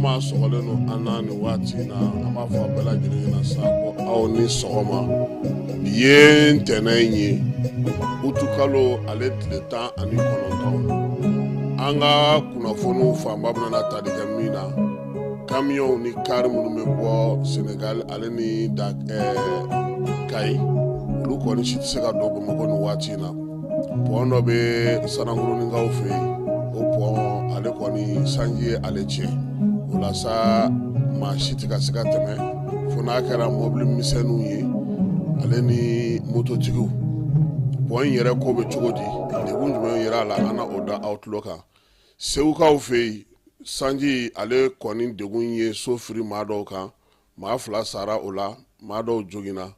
Maa sɔgɔlen don an na nin waati in na, an b'a fɔ a bɛɛ lajɛlen ɲɛna sa ko aw ni sɔgɔma. Bi ye ntɛnɛn ye, utukalo ale tile 19. An ka kunnafoniw fanba bɛna tali kɛ min na, kamiyɔnw ni kari minnu bɛ bɔ Senegali ale ni da Kayi, olu kɔni si tɛ se ka don Bamakɔ nin waati in na. Pɔn dɔ bɛ Sanankuruninkaw fɛ yen, o pɔn ale kɔni sanji ye ale tiɲɛ. O la sa, maa si tɛ ka se ka tɛmɛ fo n'a kɛra mɔbili misɛnninw ye ale ni mototigiw. Pɔn in yɛrɛ ko bɛ cogo di, degun jumɛn yera a la, an na o da aw tulo kan. Segukaw fɛ yen, sanji ale kɔni degun ye so firi maa dɔw kan, maa 2 sara o la, maa dɔw joginna.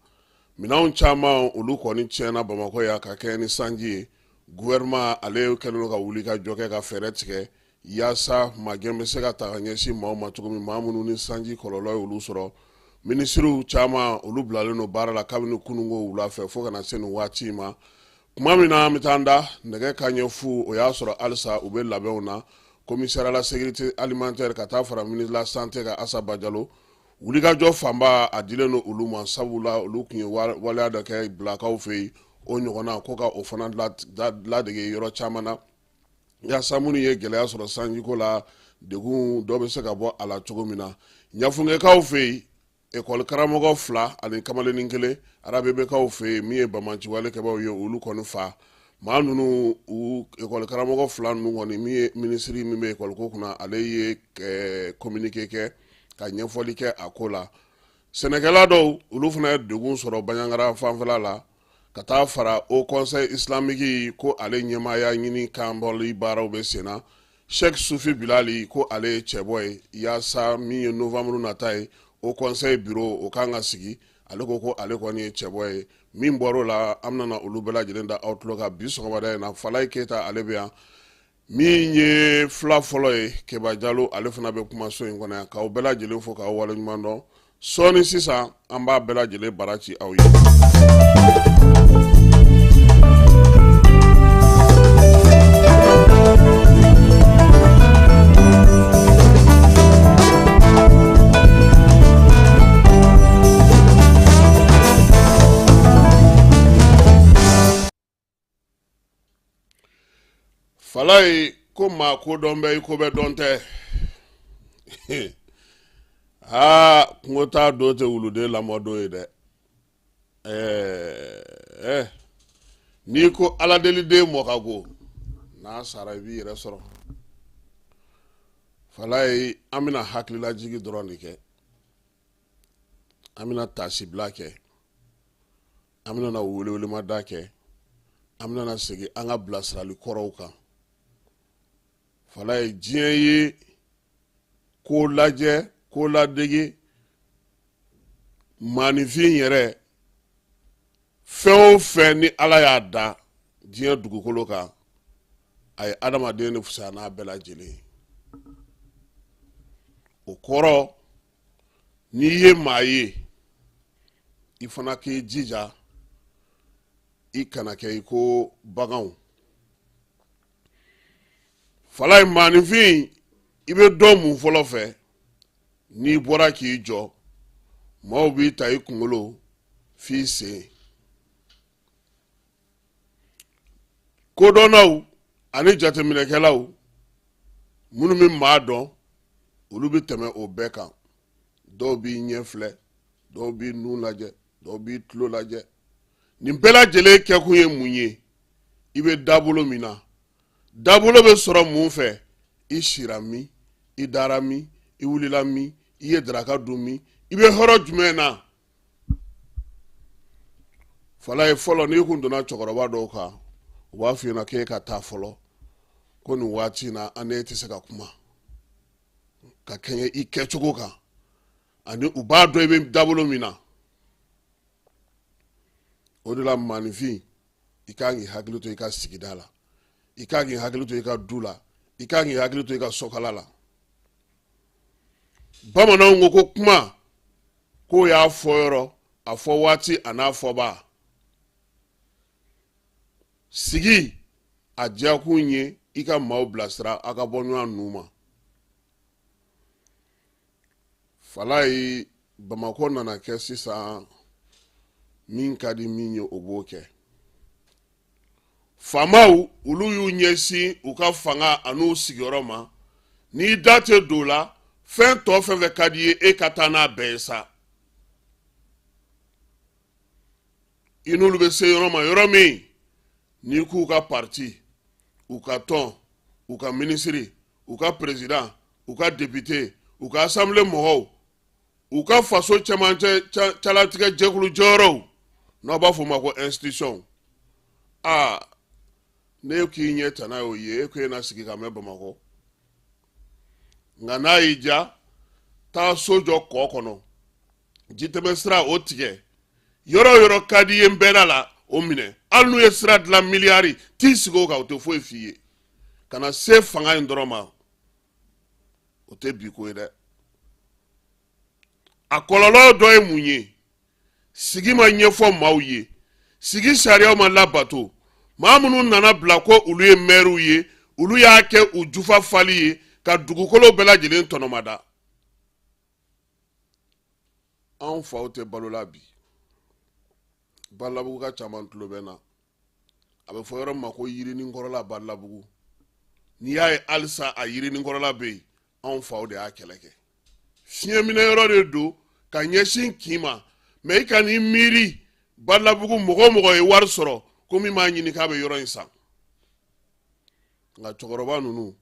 Minɛnw caman olu kɔni tiɲɛna Bamakɔ yan ka kɛɲɛ ni sanji ye. Gouvernement ale kɛlen don ka wuli ka jɔ kɛ ka fɛɛrɛ tigɛ yaasa magɛn bɛ se ka ta ka ɲɛsin maaw ma cogo min, maa minnu ni sanji kɔlɔlɔ ye olu sɔrɔ. Minisiriw caman olu bilalen don baara la kabini kununko wula fɛ fo ka na se nin waati in ma. Tuma min na an bɛ taa an da nɛgɛ kanɲɛ fu, o y'a sɔrɔ halisa u bɛ labɛnw na. Commissaire à la sécurité alimentaire ka taa fara ministre de la santé kan, Asa Bajalo, wulikajɔ fanba a dilen don olu ma, sabula olu tun ye waleya dɔ kɛ Bilakaw fɛ yen, o ɲɔgɔnna ko ka o fana ladege yɔrɔ caman na, yaasa minnu ye gɛlɛya sɔrɔ sanjiko la, degun dɔ bɛ se ka bɔ a la cogo min na. Ɲafunkɛkaw fɛ yen, ekɔli karamɔgɔ 2 ani kamalennin 1, arabebekaw fɛ yen, min ye banbaanciwale kɛbaaw ye, olu kɔni fa maa ninnu. U ekɔli karamɔgɔ 2 ninnu kɔni, min ye minisiri min bɛ ekɔli ko kunna, ale ye communiqué kɛ ka ɲɛfɔli kɛ a ko la. Sɛnɛkɛla dɔw, olu fana ye degun sɔrɔ Banjagara fanfɛla la, ka taa fara Haut Conseil islamique ko ale ɲɛmaaya ɲini kanbɔli baaraw bɛ sen na. Sheikh Sufi Bilali ko ale ye cɛbɔ ye yaasa min ye novembre nata ye, Haut Conseil bureau o kan ka sigi. Ale ko ko ale kɔni ye cɛbɔ ye. Min bɔr'o la, an bɛna olu bɛɛ lajɛlen da aw tulo kan bi sɔgɔmada in na. Falaye Keyita ale bɛ yan. Min ye fila fɔlɔ ye, Keba Jalo, ale fana bɛ kumaso in kɔnɔ yan. K'aw bɛɛ lajɛlen fo k'aw waleɲuman dɔn. Sɔɔni sisan an b'a bɛɛ lajɛlen bara ci aw ye. Falaye ko maa ko dɔn bɛ i ko bɛ dɔn tɛ. Aa, kungo taa don tɛ wuluden lamɔ don ye dɛ. Ɛɛ, n'i ko aladeliden mɔ ka go, n'a sara i b'i yɛrɛ sɔrɔ. Falaye, an bɛna hakililajigi dɔrɔn de kɛ, an bɛna taasibila kɛ, an bɛna welewelemada kɛ, an bɛna segin an ka bilasirali kɔrɔw kan. Falaye, diɲɛ ye ko lajɛ, ko ladege, maaninfin yɛrɛ fɛn o fɛn ni Ala y'a da diɲɛ dugukolo kan, a ye adamaden de fisaya n'a bɛɛ lajɛlen ye. O kɔrɔ, n'i ye maa ye, i fana k'i jija i kana kɛ i ko baganw. Falaye, maaninfin, i bɛ dɔn mun fɔlɔ fɛ? N'i bɔra k'i jɔ, maaw b'i ta i kunkolo f'i sen. Kodɔnnaw ani jateminɛkɛlaw minnu bɛ maa dɔn, olu bɛ tɛmɛ o bɛɛ kan. Dɔw b'i ɲɛ filɛ, dɔw b'i nun lajɛ, dɔw b'i tulo lajɛ. Nin bɛɛ lajɛlen kɛkun ye mun ye? I bɛ dabolo min na, dabolo bɛ sɔrɔ mun fɛ? I sira min, i dara min, i wulila min, i ye daraka dun min, i bɛ hɔrɔn jumɛn na? Falaye, fɔlɔ n'i kun donna cɛkɔrɔba dɔw kan, u b'a f'i ɲɛna k'e ka taa fɔlɔ, ko nin waati in na an n'e tɛ se ka kuma ka kɛɲɛ i kɛcogo kan, ani u b'a dɔn i bɛ dabolo min na. O de la maaninfin, i kan k'i hakili to i ka sigida la, i kan k'i hakili to i ka du la, i kan k'i hakili to i ka sokala la. Bamananw ko ko kuma k'o y'a fɔ yɔrɔ, a fɔ waati, a n'a fɔbaa. Sigi a diyakun ye i ka maaw bilasira, aw ka bɔ ɲɔgɔn nu ma. Falayi, Bamakɔ nana kɛ sisan, min ka di min ye, o b'o kɛ. Faamaw, olu y'u ɲɛsin u ka fanga an'u sigiyɔrɔ ma. N'i da tɛ don o la, fɛn tɔ fɛn fɛn ka di ye, e ka taa n'a bɛɛ ye sa. I n'olu bɛ se yɔrɔ ma yɔrɔ min, n'i k'u ka parti, u ka tɔn, u ka minisiri, u ka président, u ka député, u ka assemblée mɔgɔw, u ka faso cɛmancɛ calatigɛ jɛkulu jɔyɔrɔw, n'aw b'a fɔ o ma ko institution, aa, ne k'i ɲɛ tana y'o ye, e ko e na sigi ka mɛn Bamakɔ. Nka n'a y'i diya, taa so jɔ kɔ kɔnɔ, jitɛmɛ sira o tigɛ, yɔrɔ o yɔrɔ ka di i ye n bɛɛ la, o minɛ. Hali n'u ye sira dilan miliyari, t'i sigi o kan, o tɛ foyi f'i ye. Ka na se fanga in dɔrɔn ma, o tɛ bi ko ye dɛ. A kɔlɔlɔ dɔ ye mun ye? Sigi ma ɲɛfɔ maaw ye, sigi sariyaw ma labato. Maa minnu nana bila ko olu ye mɛriw ye, olu y'a kɛ u jufa fali ye ka dugukolo bɛɛ lajɛlen tɔnɔmada. Anw faw tɛ balo la bi. Balabugu ka caman tulo bɛ na, a bɛ fɔ yɔrɔ min ma ko Yirininkɔrɔla Balabugu. N'i y'a ye halisa a Yirininkɔrɔla bɛ yen, anw faw de y'a kɛlɛ kɛ. Fiɲɛminɛyɔrɔ de don ka ɲɛsin kin ma. Mɛ i ka n'i miiri Balabugu, mɔgɔ o mɔgɔ ye wari sɔrɔ ko min b'a ɲini k'a bɛ yɔrɔ in san. Nka cɛkɔrɔba ninnu,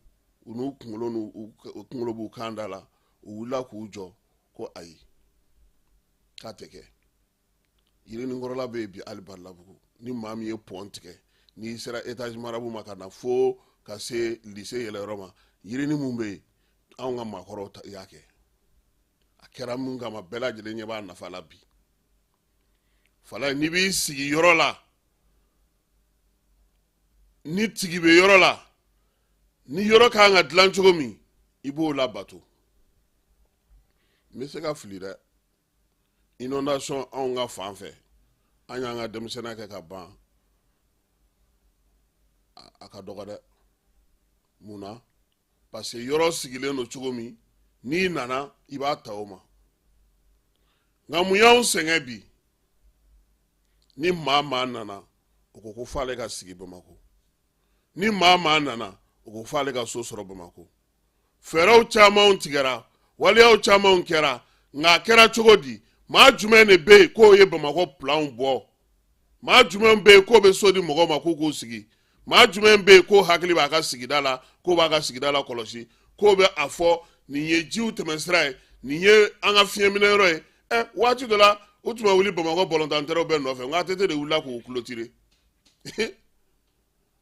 u n'u kunkolo, n'u kunkolo b'u kan da la, u wulila k'u jɔ ko ayi, k'a tɛ kɛ. Yirininkɔrɔla bɛ yen bi hali Balabugu. Ni maa min ye pɔn tigɛ, n'i sera étage marabu ma ka na fo ka se lycée yɛlɛyɔrɔ ma, yirini mun bɛ yen, anw ka maakɔrɔw y'a kɛ. A kɛra mun kama, bɛɛ lajɛlen ɲɛ b'a nafa la bi. Falayi, n'i b'i sigi yɔrɔ la, ni tigi bɛ yɔrɔ la, ni yɔrɔ ka kan ka dilan cogo min, i b'o labato. N bɛ se ka fili dɛ. Inondation, anw ka fan fɛ, an y'an ka denmisɛnninya kɛ ka ban, a ka dɔgɔ dɛ. Mun na? Parce que yɔrɔ sigilen don cogo min, n'i nana, i b'a ta o ma. Nka mun y'anw sɛgɛn bi? Ni maa maa nana, o ko ko f'ale ka sigi Bamakɔ. Ni maa maa nana, o ko f'ale ka so sɔrɔ Bamakɔ. Fɛɛrɛw camanw tigɛra, waleyaw camanw kɛra, nka a kɛra cogo di? Maa jumɛn de bɛ yen k'o ye Bamakɔ planw bɔ? Maa jumɛn bɛ yen k'o bɛ so di mɔgɔw ma k'u k'u sigi? Maa jumɛn bɛ yen k'o hakili b'a ka sigida la, k'o b'a ka sigida la kɔlɔsi, k'o bɛ a fɔ nin ye jiw tɛmɛsira ye, nin ye an ka fiɲɛminɛyɔrɔ ye? Ɛ, waati dɔ la, u tun bɛ wuli Bamakɔ bɔlɔntantɛrɛw bɛɛ nɔfɛ, nka ATT de wulila k'o clôturer.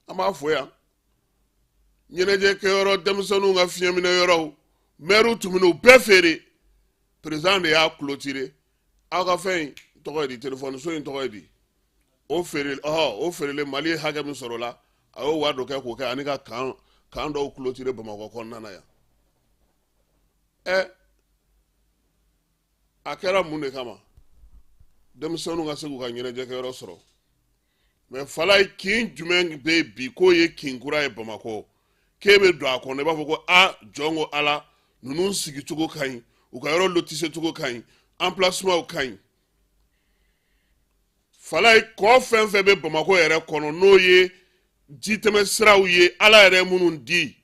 An b'a fɔ yan, ɲɛnajɛkɛyɔrɔ, denmisɛnninw ka fiɲɛminɛyɔrɔw, mɛriw tun bɛn'u bɛɛ feere, président de y'a clôturer. Aw ka fɛn in tɔgɔ ye di? Telefɔni so in tɔgɔ ye di? O feere, ɔhɔ, o feerelen, Mali ye hakɛ min sɔrɔ o la, a y'o wari dɔ kɛ k'o kɛ ani ka kan dɔw clôturer Bamakɔ kɔnɔna na yan. Ɛ, a kɛra mun de kama? Denmisɛnninw ka se k'u ka ɲɛnajɛkɛyɔrɔ sɔrɔ. Mɛ Falayi, kin jumɛn bɛ yen bi k'o ye kin kura ye Bamakɔ, k'e bɛ don a kɔnɔ, i b'a fɔ ko a jɔn ko Ala, ninnu sigicogo ka ɲi, u ka yɔrɔ lotissé cogo ka ɲi, emplacement ka ɲi? Falayi, kɔ fɛn fɛn bɛ Bamakɔ yɛrɛ kɔnɔ, n'o ye jitɛmɛ siraw ye, Ala yɛrɛ minnu di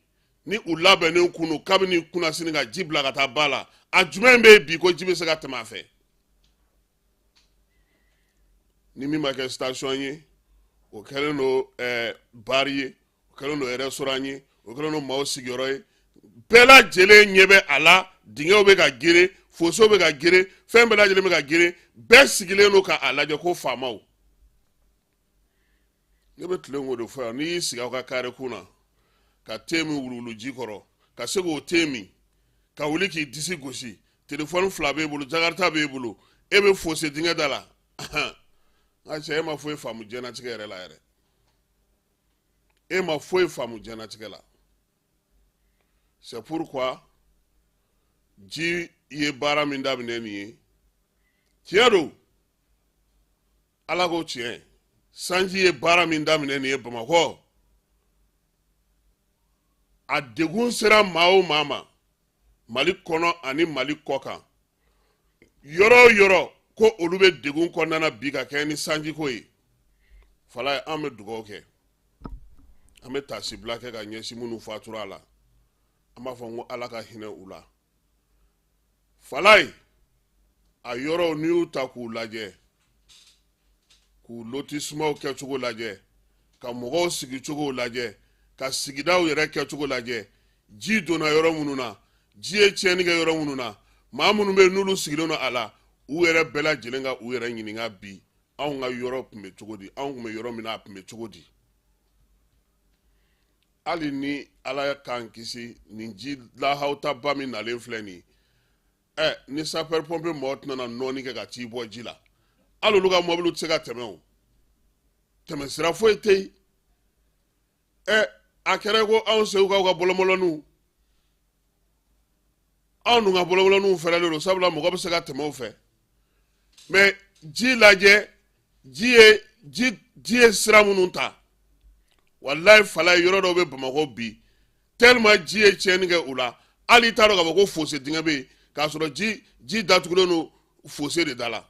ni u labɛnnen kunu kabini kunasini ka ji bila ka taa ba la, a jumɛn bɛ yen bi ko ji bɛ se ka tɛmɛ a fɛ? Ni min ma kɛ station ye, o kɛlen don bar ye, o kɛlen don restaurant ye, o kɛlen don maaw sigiyɔrɔ ye. Bɛɛ lajɛlen ɲɛ bɛ a la, dingɛw bɛ ka geren, fosew bɛ ka geren, fɛn bɛɛ lajɛlen bɛ ka geren, bɛɛ sigilen don ka a lajɛ ko faamaw. Ne bɛ tilen k'o de fɔ yan. N'i y'i sigi aw ka kare kun na ka te min wuluwulu ji kɔrɔ, ka se k'o te min, ka wuli k'i disi gosi, telefɔni fila b'e bolo, jakarita b'e bolo, e bɛ fose dingɛ da la, nka cɛ, e ma foyi faamu diɲɛnatigɛ yɛrɛ la yɛrɛ. E ma foyi faamu diɲɛnatigɛ la. C'est pourquoi ji ye baara min daminɛ nin ye, tiɲɛ don, Ala ko tiɲɛ, sanji ye baara min daminɛ nin ye Bamakɔ, a degun sera maa o maa ma Mali kɔnɔ ani Mali kɔ kan. Yɔrɔ o yɔrɔ ko olu bɛ degun kɔnɔna na bi ka kɛ ni sanjiko ye, Falaye, an bɛ dugawu kɛ, an bɛ taasibila kɛ ka ɲɛsin minnu fatura a la. An b'a fɔ n ko Ala ka hinɛ u la. Falaye, a yɔrɔw, n'i y'u ta k'u lajɛ, k'u lotisemaw kɛcogo lajɛ, ka mɔgɔw sigicogo lajɛ, ka sigidaw yɛrɛ kɛcogo lajɛ, ji donna yɔrɔ minnu na, ji ye tiɲɛni kɛ yɔrɔ minnu na, maa minnu bɛ yen n'olu sigilen don a la, u yɛrɛ bɛɛ lajɛlen ka u yɛrɛ ɲininka bi: anw ka yɔrɔ tun bɛ cogo di? Anw tun bɛ yɔrɔ min na, a tun bɛ cogo di? Hali ni Ala k'an kisi nin ji lahawutaba min nalen filɛ nin ye, ɛ ni sapeur pompier mɔgɔw tɛna na nɔɔni kɛ ka t'i bɔ ji la, hali olu ka mɔbiliw tɛ se ka tɛmɛ, o tɛmɛ sira foyi tɛ yen. Ɛ a kɛra ko anw Segukaw ka bɔlɔnbɔlɔnniw, anw dun ka bɔlɔnbɔlɔnniw fɛrɛlen don, sabula mɔgɔ bɛ se ka tɛmɛ o fɛ. Mais ji lajɛ, ji ye sira minnu ta, walayi Falaye, yɔrɔ dɔw bɛ Bamakɔ bi, tellement ji ye tiɲɛni kɛ u la, hali i t'a dɔn k'a fɔ ko fosse dingɛ bɛ yen, k'a sɔrɔ ji datugulen don fosse de da la.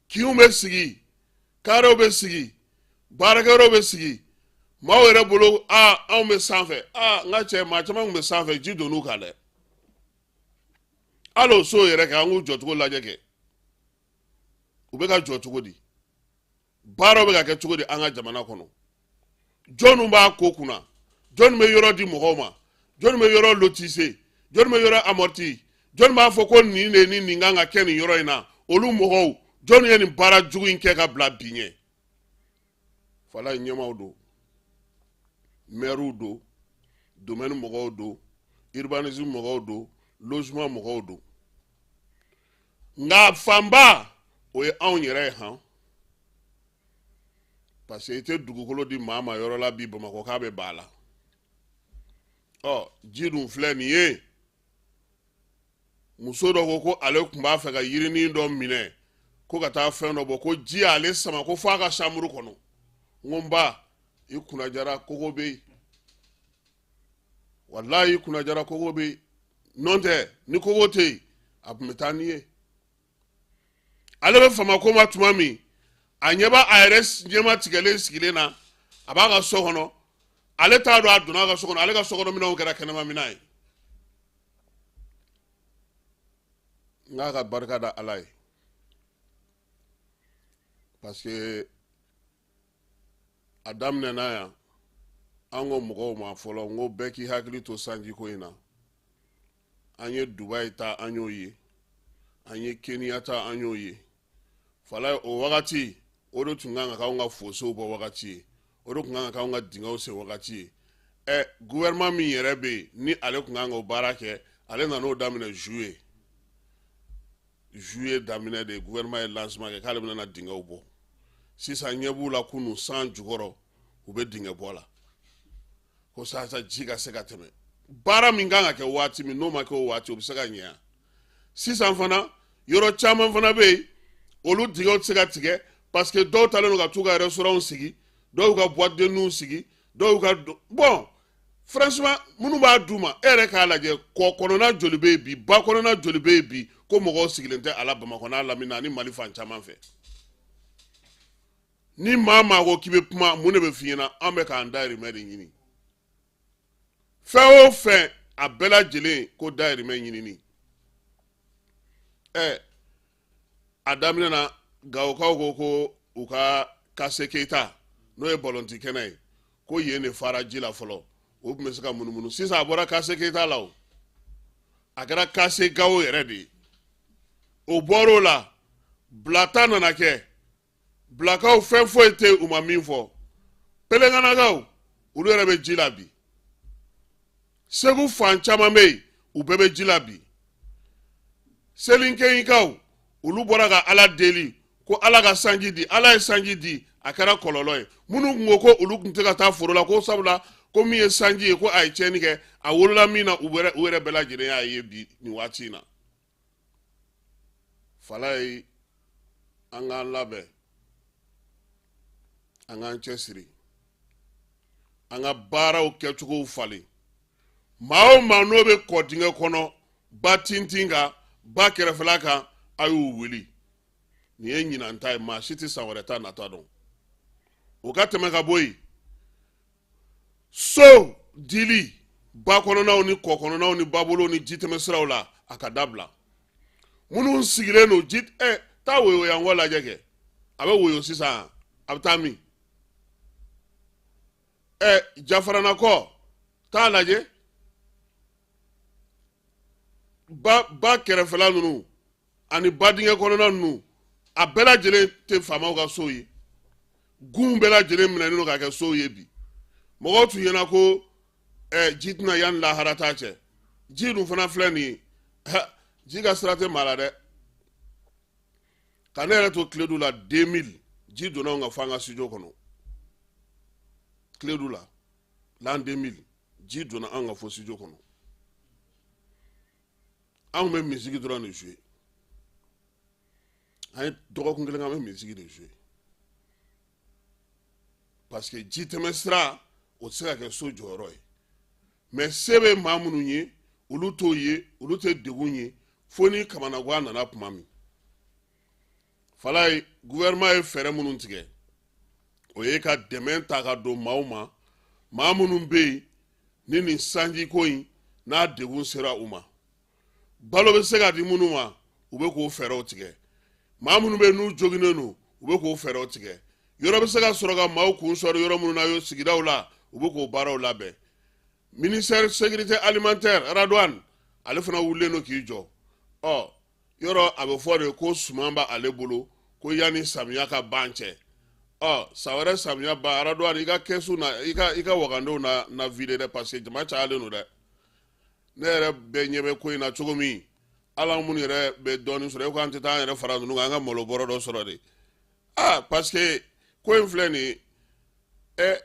Kinw bɛ sigi, karew bɛ sigi, baarakɛyɔrɔw bɛ sigi, maaw yɛrɛ bolo aa anw bɛ sanfɛ. Aa n ka cɛ, maa caman tun bɛ sanfɛ, ji donn'u kan dɛ. Hali o so yɛrɛ kɛ, an k'u jɔcogo lajɛ kɛ, u bɛ ka jɔ cogo di? Baaraw bɛ ka kɛ cogo di an ka jamana kɔnɔ? Jɔnni b'a ko kunna? Jɔnni bɛ yɔrɔ di mɔgɔw ma? Jɔnni bɛ yɔrɔ lotise? Jɔnni bɛ yɔrɔ amorti? Jɔnni b'a fɔ ko nin de ni nin kan ka kɛ nin yɔrɔ in na? Olu mɔgɔw, jɔnni ye nin baara jugu in kɛ ka bila bi ɲɛ? Falaye, ɲɛmaaw don, mɛriw don, domaine mɔgɔw don, urbanisme mɔgɔw don, logement mɔgɔw don, nka fanba o ye anw yɛrɛ ye han, parce que i tɛ dugukolo di maa ma yɔrɔ la bi Bamakɔ k'a bɛ ba la. Ɔ ji dun filɛ nin ye, muso dɔ ko ko ale tun b'a fɛ ka yirinin dɔ minɛ ko ka taa fɛn dɔ bɔ, ko ji y'ale sama ko f'a ka chambre kɔnɔ. N ko n ba, i kunnajara, kogo bɛ yen, walayi i kunnajara, kogo bɛ yen, n'o tɛ ni kogo tɛ yen, a tun bɛ taa n'i ye. Ale bɛ fama ko ma tuma min, a ɲɛ b'a a yɛrɛ ɲɛma tigɛlen sigilen na, a b'a ka so kɔnɔ, ale t'a dɔn a donna a ka so kɔnɔ, ale ka so kɔnɔ minɛnw kɛra kɛnɛma minɛn ye. N k'a ka barika da Ala ye, parce que a daminɛna yan, an ko mɔgɔw ma fɔlɔ, n ko bɛɛ k'i hakili to sanjiko in na. An ye Dubayi ta, an y'o ye, an ye Keniya ta, an y'o ye. Falaye, o wagati o de tun kan ka k'anw ka fosew bɔ wagati ye, o de tun kan ka k'anw ka dingɛw sen wagati ye. Ɛ gouvernement min yɛrɛ bɛ yen ni ale tun kan k'o baara kɛ, ale nan'o daminɛ juillet. Juillet daminɛ de gouvernement ye lancement kɛ k'ale bɛna na dingɛw bɔ. Sisan ɲɛ b'u la kunun san jukɔrɔ, u bɛ dingɛ bɔ la ko sasa ji ka se ka tɛmɛ. Baara min kan ka kɛ waati min, n'o ma kɛ o waati, o bɛ se ka ɲɛ. Sisan fana, yɔrɔ caman fana bɛ yen, olu dingɛw tɛ se ka tigɛ, parce que dɔw talen don ka t'u ka restaurant sigi, dɔw ka boîte de nuit sigi, dɔw ka bon, franchement, minnu b'a d'u ma, e yɛrɛ k'a lajɛ, kɔ kɔnɔna joli bɛ yen bi, ba kɔnɔna joli bɛ yen bi ko mɔgɔw sigilen tɛ a la Bamakɔ n'a lamini na ani Mali fan caman fɛ? Ni maa maa ko k'i bɛ kuma, mun de bɛ f'i ɲɛna? An bɛ k'an dayirimɛ de ɲini. Fɛn o fɛn, a bɛɛ lajɛlen ko dayirimɛ ɲinini. Ɛ a daminɛ na, Gawokaw ko ko u ka Kase Keyita, n'o ye balonti kɛnɛ ye, ko yen de fara ji la fɔlɔ, o tun bɛ se ka munumunu. Sisan a bɔra Kase Keyita la, o a kɛra Kase Gawo yɛrɛ de ye. O bɔr'o la, bilata nana kɛ. Bilakaw, fɛn foyi tɛ u ma min fɔ. Pelenkanakaw, olu yɛrɛ bɛ ji la bi. Segu fan caman bɛ yen, u bɛɛ bɛ ji la bi. Selinkɛyinkaw, olu bɔra ka Ala deli ko Ala ka sanji di. Ala ye sanji di, a kɛra kɔlɔlɔ ye. Minnu tun ko ko olu tun tɛ ka taa foro la, ko sabula ko min ye sanji ye, ko a ye tiɲɛni kɛ, a wolola min na, u yɛrɛ bɛɛ lajɛlen y'a ye bi nin waati in na. Falaye, an k'an labɛn, an k'an cɛsiri, an ka baaraw kɛcogow falen. Maa o maa n'o bɛ kɔ dingɛ kɔnɔ, ba tintin kan, ba kɛrɛfɛla kan, a y'u wuli. Nin ye ɲinan ta ye, maa si tɛ san wɛrɛ ta nata dɔn. O ka tɛmɛ ka bɔ yen, so dili ba kɔnɔnaw ni kɔ kɔnɔnaw ni babolow ni jitɛmɛsiraw la, a ka dabila. Minnu sigilen don ji, taa woyo yan kɔ lajɛ kɛ, a bɛ woyo sisan, a bɛ taa min? Jafaranakɔ, taa lajɛ ba kɛrɛfɛla ninnu ani ba dingɛ kɔnɔna ninnu, a bɛɛ lajɛlen tɛ faamaw ka so ye. Gunw bɛɛ lajɛlen minɛnen don ka kɛ sow ye bi. Mɔgɔw tun ɲɛna ko ji tɛna yanni lahara ta cɛ. Ji dun fana filɛ nin ye, ji ka sira tɛ maa la dɛ. Ka ne yɛrɛ to Kiledu la 2000, ji donna anw ka fo an ka studio kɔnɔ Kiledu la l'an 2000, ji donna anw ka fo studio kɔnɔ. Anw bɛ misigi dɔrɔn de jouer, an ye dɔgɔkun kelen an bɛ misigi de jouer, parce que ji tɛmɛ sira o tɛ se ka kɛ so jɔyɔrɔ ye. Mais se bɛ maa minnu ye, olu t'o ye, olu tɛ degun ye fo ni kamanagan nana tuma min. Falaye, gouvernement ye fɛɛrɛ minnu tigɛ, o ye ka dɛmɛ ta ka don maaw ma, maa minnu bɛ yen ni nin sanjiko in n'a degun sera u ma. Balo bɛ se ka di minnu ma, u bɛ k'o fɛɛrɛw tigɛ. Maa minnu bɛ yen n'u joginnen don, u bɛ k'o fɛɛrɛw tigɛ. Yɔrɔ bɛ se ka sɔrɔ ka maaw kun sɔrɔ yɔrɔ minnu na sigidaw la, u bɛ k'o baaraw labɛn. Ministère sécurité alimentaire, Radouane, ale fana wulilen don k'i jɔ. Ɔ yɔrɔ a bɛ fɔ de ko suman b'ale bolo ko yanni samiya ka ban cɛ. Ɔ san wɛrɛ samiya ban, Radouane, i ka kɛsu na, i ka wagandenw na vider dɛ, parce que jama cayalen don dɛ. Ne yɛrɛ bɛɛ ɲɛ bɛ ko in na cogo min, hali an minnu yɛrɛ bɛ dɔɔnin sɔrɔ, e ko an tɛ taa an yɛrɛ fara ninnu kan, an ka malo bɔrɔ dɔ sɔrɔ de. Aa, parce que ko in filɛ nin ye,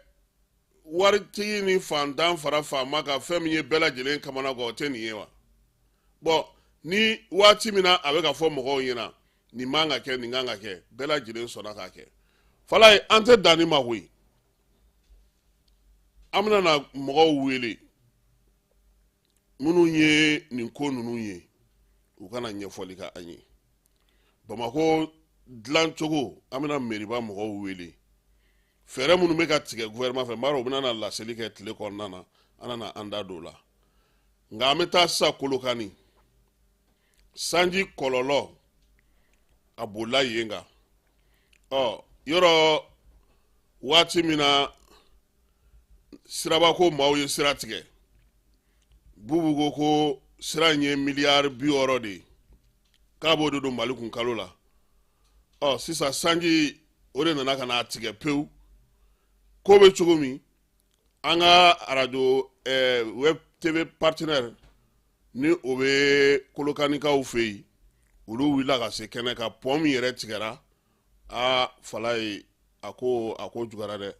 waritigi ni fantan fara faama kan, fɛn min ye bɛɛ lajɛlen kamana gan, o tɛ nin ye wa? Bɔn, ni waati min na a bɛ ka fɔ mɔgɔw ɲɛna nin man ka kɛ, nin kan ka kɛ, bɛɛ lajɛlen sɔnna k'a kɛ. Falaye, an tɛ dan nin ma koyi. An bɛna na mɔgɔw wele minnu ye nin ko ninnu ye, u kana ɲɛfɔli kɛ an ye Bamakɔ dilancogo. An bɛna meriba mɔgɔw wele, fɛɛrɛ minnu bɛ ka tigɛ gouvernement fɛ, n b'a dɔn u bɛna na laseli kɛ tile kɔnɔna na, an na an da don o la. Nka an bɛ taa sisan Kolokani, sanji kɔlɔlɔ a bolila yen kan. Ɔ yɔrɔ waati min na sirabako maaw ye sira tigɛ, Bubu ko sira in ye miliyari 60 de ye, k'a b'o de don Mali kun kalo la. Ɔ sisan sanji o de nana ka n'a tigɛ pewu. Ko bɛ cogo min, an ka arajo web TV partenaire ni o bɛ Kolokanikaw fɛ yen, olu wulila ka se kɛnɛ kan. Pont min yɛrɛ tigɛra, aa Falaye, a ko juguyara dɛ.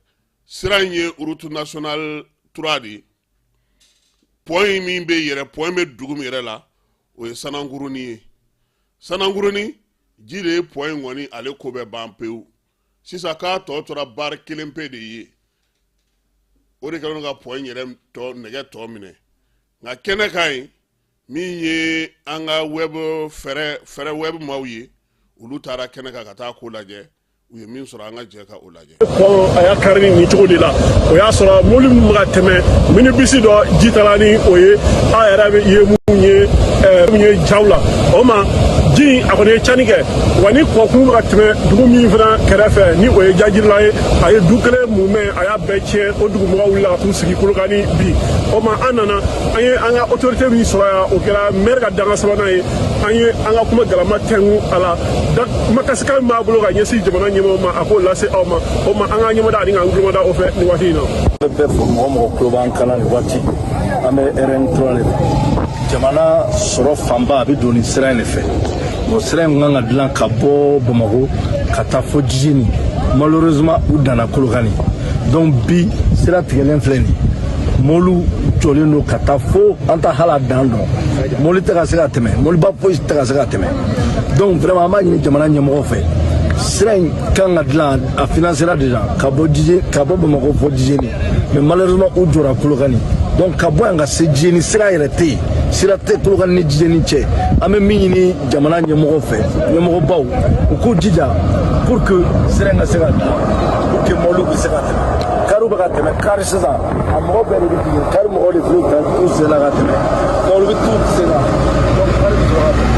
Sira in ye route nationale 3 de ye. Pont in min bɛ yɛrɛ, pont bɛ dugu min yɛrɛ la, o ye Sanankurunin ye. Sanankurunin ji de ye pont in kɔni, ale ko bɛ ban pewu sisan, k'a tɔ tora barre kelen pe de ye. O de kɛlen don ka pont in yɛrɛ tɔ nɛgɛ tɔ minɛ. Nka kɛnɛ ka ɲi, min ye an ka web fɛrɛ web maaw ye, olu taara kɛnɛ kan ka taa ko lajɛ. U ye min sɔrɔ, an ka jɛ ka o lajɛ. Pont a y'a kari nin cogo de la. O y'a sɔrɔ mobili min bɛ ka tɛmɛ, minibisi dɔ ji taara ni o ye. Aw yɛrɛ bɛ ye mun ye mun ye jaw la, o ma ji a kɔni ye tiɲɛni kɛ wa. Ni kɔkun bɛ ka tɛmɛ dugu min fana kɛrɛfɛ, ni o ye Jajirila ye, a ye du kelen mumɛ, a y'a bɛɛ tiɲɛ. O dugumɔgɔw wulila ka t'u sigi Kolokani bi. O ma an nana, an ye an ka autorité min sɔrɔ yan, o kɛra maire ka danga sabanan ye. An ye an ka kuma galama tɛnku a la, kumakasikan min b'a bolo ka ɲɛsin jamana ɲɛmɔgɔw ma, a k'o lase aw ma. O ma an ka ɲɛmɔgɔ ani k'an tulomada o fɛ nin waati in na. An bɛ bɛɛ fo, mɔgɔ mɔgɔ tulo b'an kan na nin waati. An bɛ RN3 de la. Jamana sɔrɔ fanba a bɛ don nin sira in de fɛ. Bon, sira in kan ka dilan ka bɔ Bamakɔ ka taa fo Jijini. Malheureusement, u danna Kolokani. Donc bi sira tigɛlen filɛ nin ye, mobili jɔlen don ka taa fo an ta hali a dan dɔn. Mobili tɛ ka se ka tɛmɛ, mɔbiliba foyi tɛ ka se ka tɛmɛ. Donc vraiment, an b'a ɲini jamana ɲɛmɔgɔ fɛ, sira in kan ka dilan, a financera déjà ka bɔ Jijeni, ka bɔ Bamakɔ fo Jijeni, mais malheureusement u jɔra Kolokani. Donc ka bɔ yan ka se Jijeni, sira yɛrɛ tɛ yen. Sira tɛ Kolokani ni Jijeni cɛ. An bɛ min ɲini jamana ɲɛmɔgɔw fɛ, ɲɛmɔgɔbaw, u k'u jija pour que sira in ka se ka dilan, pour que mɔbiliw bɛ se ka tɛmɛ. Kariw bɛ ka tɛmɛ, kari sisan a mɔgɔ bɛɛ de bɛ jigin, kari mɔgɔw de b'u ta t'u sen na ka tɛmɛ, mɔbiliw bɛ t'u sen na. Donc kari bɛ sɔrɔ ka tɛmɛ.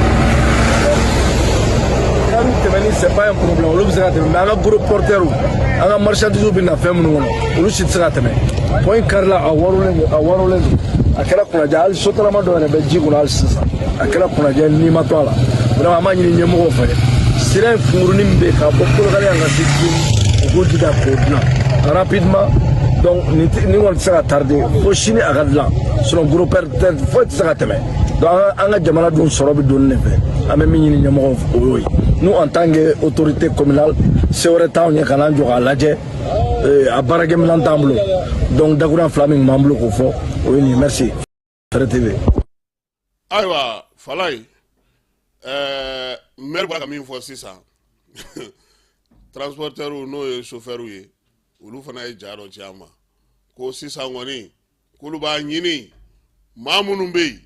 Kariw tɛmɛni, c'est pas un problème, olu bɛ se ka tɛmɛ, mais an ka gros porteurs, an ka marchandises bɛ na fɛn minnu kɔnɔ, olu si tɛ se ka tɛmɛ. Pont in karila, a warolen don, a warolen don, a kɛra kunnaja. Hali sotarama dɔw yɛrɛ bɛ ji kɔnɔ hali sisan, a kɛra kunnaja n'i ma to a la. Vraiment, an b'a ɲini ɲɛmɔgɔw fɛ, sira in kunkurunin min bɛ yen ka bɔ Kolokani yan ka se Jijeni, u k'u jija k'o dilan rapidement. Donc nin kɔni tɛ se ka tarder fo sini a ka dilan, sinon gros porteur foyi tɛ se ka tɛmɛ. Donc an ka jamana dun sɔrɔ bɛ don nin de fɛ. An bɛ min ɲini ɲɛmɔgɔw fɛ, o y'o ye. Nous, en tant que autorité communale, se wɛrɛ t'anw ye ka n'an jɔ k'a lajɛ, a baarakɛminɛn t'an bolo. Donc dakuruɲa fila min b'an bolo k'o fɔ, o ye nin ye. Merci, Fɛrɛ TV. Ayiwa Falaye, maire bɔra ka min fɔ sisan, transporteur, n'o ye chauffeur ye, olu fana ye ja dɔ ci an ma ko sisan kɔni k'olu b'a ɲini maa minnu bɛ yen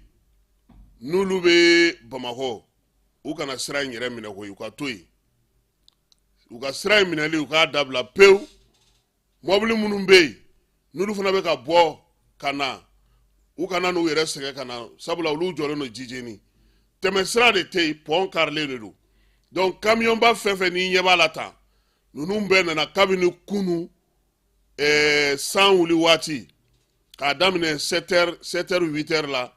n'olu bɛ Bamakɔ, u kana sira in yɛrɛ minɛ koyi, u ka to yen, u ka sira in minɛli, u k'a dabila pewu. Mɔbili minnu bɛ yen n'olu fana bɛ ka bɔ ka na, u kana n'u yɛrɛ sɛgɛn ka na, sabula olu jɔlen don Jijeni, tɛmɛ sira de tɛ yen, pont karilen de don. Donc kamiyɔnba fɛn fɛn n'i ɲɛ b'a la tan, ninnu bɛɛ nana kabini kunu, san wuli waati, k'a daminɛ 7 heures, 7 heures, 8 heures la,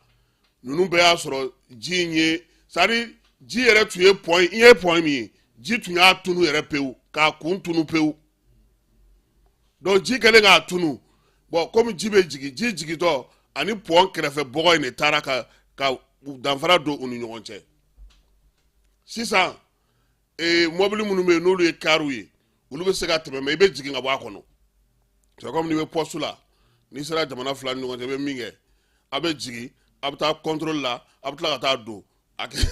ninnu bɛɛ y'a sɔrɔ ji in ye, c'est à dire ji yɛrɛ tun ye pont, i ye pont min ye, ji tun y'a tunu yɛrɛ pewu, k'a kun tunu pewu. Donc ji kɛlen k'a tunu, bon, komi ji bɛ jigin, ji jigintɔ ani pont kɛrɛfɛ bɔgɔ in de taara ka danfara don u ni ɲɔgɔn cɛ. Sisan mɔbili minnu bɛ yen n'olu ye kariw ye, olu bɛ se ka tɛmɛ, mais i bɛ jigin ka bɔ a kɔnɔ. C'est comme n'i bɛ poste la, n'i sera jamana fila ni ɲɔgɔn cɛ, i bɛ min kɛ, a bɛ jigin, a bɛ taa contrôle la, a bɛ tila ka taa don a kɛ.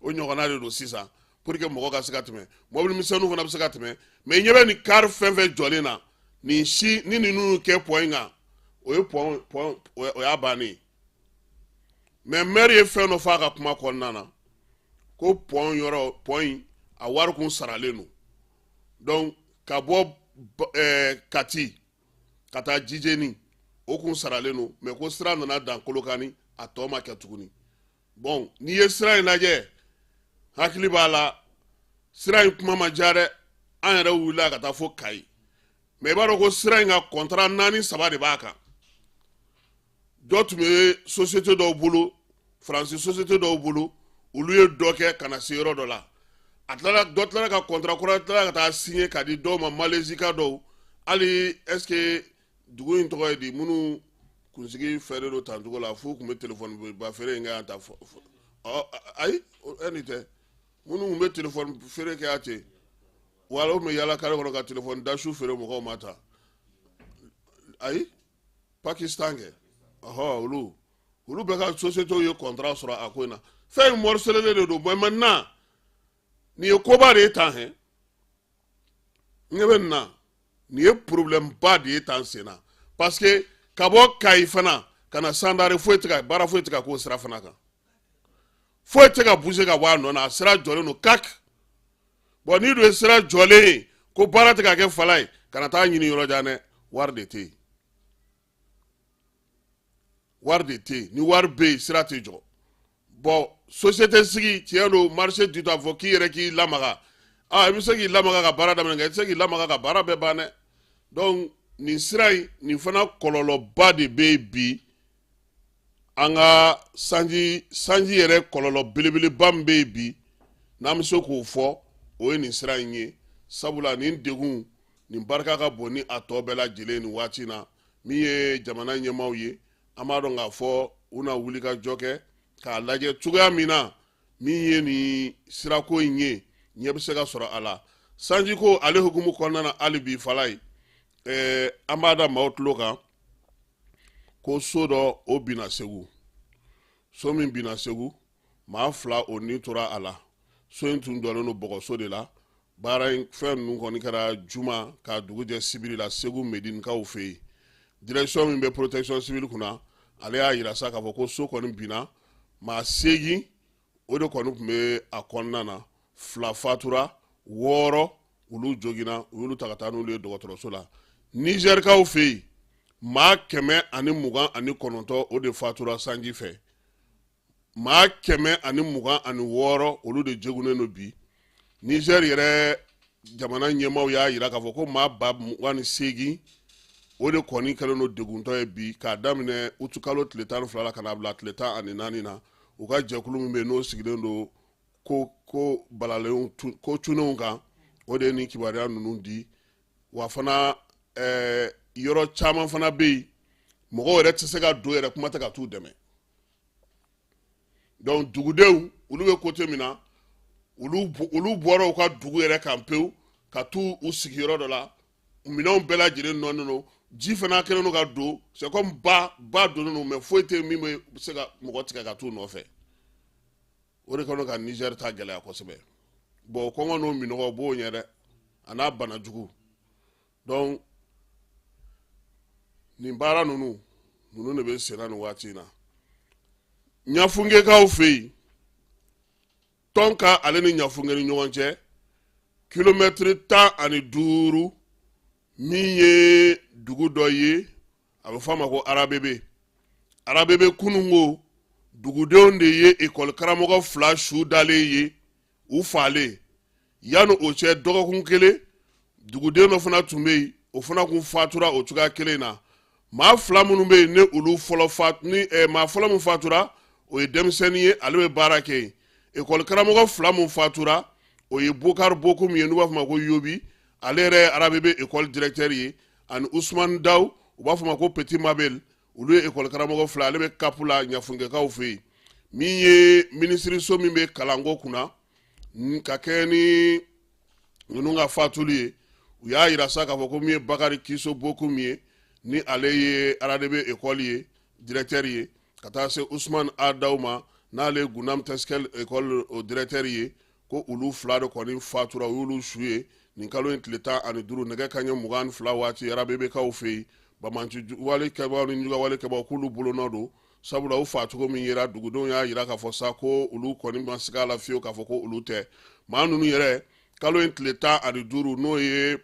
O ɲɔgɔnna de don sisan, pour que mɔgɔ ka se ka tɛmɛ, mɔbili misɛnninw fana bɛ se ka tɛmɛ. Mais i ɲɛ bɛ nin kari fɛn fɛn jɔlen na nin si ni ninnu kɛ pont in kan, o ye pont, o y'a bannen ye. Mais maire ye fɛn dɔ fɔ a ka kuma kɔnɔna na ko pont yɔrɔ, pont in a wari kun saralen don. Donc ka bɔ Kati ka taa Jijeni, o kun saralen don, mais ko sira nana dan Kolokani, a tɔ ma kɛ tuguni. Bon, n'i ye sira in lajɛ, hakili b'a la, sira in kuma ma diya dɛ. An yɛrɛ wulila ka taa fo Kayi, mais i b'a dɔn ko sira in ka contrat naani, saba de b'a kan. Dɔ tun bɛ société dɔw bolo, Faransi société dɔw bolo, olu ye dɔ kɛ ka na se yɔrɔ dɔ la, a tilala, dɔ tilala ka contrat kura tilala ka taa signer ka di dɔw ma, Malaisie ka dɔw. Hali est ce que dugu in tɔgɔ ye di, minnu kunsigi fɛrɛ don tancogo la, f'u tun bɛ téléphone ba feere in kɛ yan ta? Ayi, e nin tɛ minnu tun bɛ téléphone feere kɛ yan ten, wala o tun bɛ yaala kare kɔnɔ ka téléphone dasu feere mɔgɔw ma ta. Ayi, Pakistan kɛ, ɔhɔ, olu bɛɛ ka société ye contrat sɔrɔ a ko in na. Fɛn in morcelé de don. Bon, maintenant nin ye koba de ye tan hɛn, n ɲɛ bɛ nin na, nin ye problème ba de ye tan sen na, parce que ka bɔ Kayi fana ka na Sandare, foyi tɛ ka baara, foyi tɛ ka k'o sira fana kan, foyi tɛ ka bouger ka bɔ a nɔ na, a sira jɔlen don kak. Bon, n'i dun ye sira jɔlen ye ko baara tɛ ka kɛ fala ye, kana taa ɲini yɔrɔ jan dɛ, wari de tɛ yen, wari de tɛ yen. Ni wari bɛ yen, sira tɛ jɔ. Bon, société sigi, tiɲɛ don, marché du a fɔ k'i yɛrɛ k'i lamaga, ah, i bɛ se k'i lamaga ka baara daminɛ, nka i tɛ se k'i lamaga ka baara bɛɛ ban dɛ. Donc nin sira in, nin fana kɔlɔlɔba de bɛ yen bi. An ka sanji yɛrɛ kɔlɔlɔ belebeleba min bɛ yen bi, n'an bɛ se k'o fɔ, o ye nin sira in ye, sabula nin degun nin barika ka bon ni a tɔ bɛɛ lajɛlen nin waati in na. Min ye jamana ɲɛmaaw ye, an b'a dɔn k'a fɔ u na wuli ka jɔ kɛ k'a lajɛ cogoya min na min ye nin sirako in ye, ɲɛ bɛ se ka sɔrɔ a la. Sanjiko ale hukumu kɔnɔna na, hali bi fala ye, an b'a da maaw tulo kan ko so dɔ o binna Segu. So min binna Segu, maa fila o ni tora a la. So in tun jɔlen don bɔgɔso de la. Baara in fɛn ninnu kɔni kɛra juma ka dugu jɛ sibiri la, Segu Medinikaw fɛ yen. Direction min bɛ protection civile kunna, Ale y'a yira sa k'a fɔ ko so kɔni binna, maa 8 o de kɔni tun bɛ a kɔnɔna na, 2 fatura, 6 olu joginna, u y'olu ta ka taa n'olu ye dɔgɔtɔrɔso la. Nizɛrikaw fɛ yen, maa 129 o de fatura sanji fɛ, maa 126 olu de joginnen don bi. Nizɛri yɛrɛ jamana ɲɛmaaw y'a yira k'a fɔ ko maa 28,000 o de kɔni kɛlen don deguntɔ ye bi, k'a daminɛ utukalo tile 12 la ka n'a bila tile 14 na. U ka jɛkulu min bɛ yen n'o sigilen don ko balalenw ko cunnenw kan, o de ye nin kibaruya ninnu di. Wa fana yɔrɔ caman fana bɛ yen, mɔgɔw yɛrɛ tɛ se ka don yɛrɛ, kuma tɛ ka t'u dɛmɛ. Donc dugudenw olu bɛ côté min na, olu bɔra u ka dugu yɛrɛ kan pewu ka t'u u sigiyɔrɔ dɔ la. Minɛnw bɛɛ lajɛlen nɔnnen don, ji fana kɛlen don ka don, c'est comme ba donnen don, mais foyi tɛ min bɛ se ka mɔgɔ tigɛ ka t'u nɔfɛ. O de kɛlen ka Niger ta gɛlɛya kosɛbɛ. Bon, kɔngɔ n'o minɔgɔ b'o ɲɛ dɛ, a n'a bana jugu. Donc nin baara ninnu de bɛ senna nin waati in na Ɲafungekaw fɛ yen. Tɔnka ale ni Ɲafunge ni ɲɔgɔn cɛ, kilomɛtiri 15, min ye dugu dɔ ye, a bɛ fɔ a ma ko Arabebe. Arabebe, kununko dugudenw de ye ekɔli karamɔgɔ 2 su dalen ye, u falen. Yanni o cɛ dɔgɔkun kelen, duguden dɔ fana tun bɛ yen, o fana kun fatura o cogoya kelen na. Maa 2 minnu bɛ yen, ni olu fɔlɔ fa ni maa fɔlɔ min fatura, o ye denmisɛnnin ye, ale bɛ baara kɛ yen. Ekɔli karamɔgɔ 2 min fatura, o ye Bokari Bokum ye, n'u b'a fɔ ma ko Yobi, ale yɛrɛ ye Arabebe ekɔli directeur ye, ani Usumani Daw, u b'a fɔ ma ko Petit Mabel, olu ye ekɔli karamɔgɔ 2, ale bɛ CAP la Ɲafunkɛkaw fɛ yen. Min ye minisiriso min bɛ kalanko kunna, ka kɛ ni ninnu ka fatuli ye, u y'a yira sa k'a fɔ ko min ye Bakari Kiso Bokum ye, ni ale ye Aradebe ekɔli ye directeur ye, ka taa se Usumani A Daw ma, n'ale ye Gundam Teskel ekɔli o directeur ye, ko olu 2 de kɔni fatura, u y'olu su ye nin kalo in tile 15, nɛgɛ kanɲɛ 22 waati, Arabebekaw fɛ yen. Banbaanci wale kɛbaaw ni juguya kɛbaaw, k'olu bolonɔ don, sabula u facogo min yera, dugudenw y'a yira k'a fɔ sa ko olu kɔni ma siga a la fiyewu k'a fɔ ko olu tɛ. Maa ninnu yɛrɛ, kalo in tile 15, n'o ye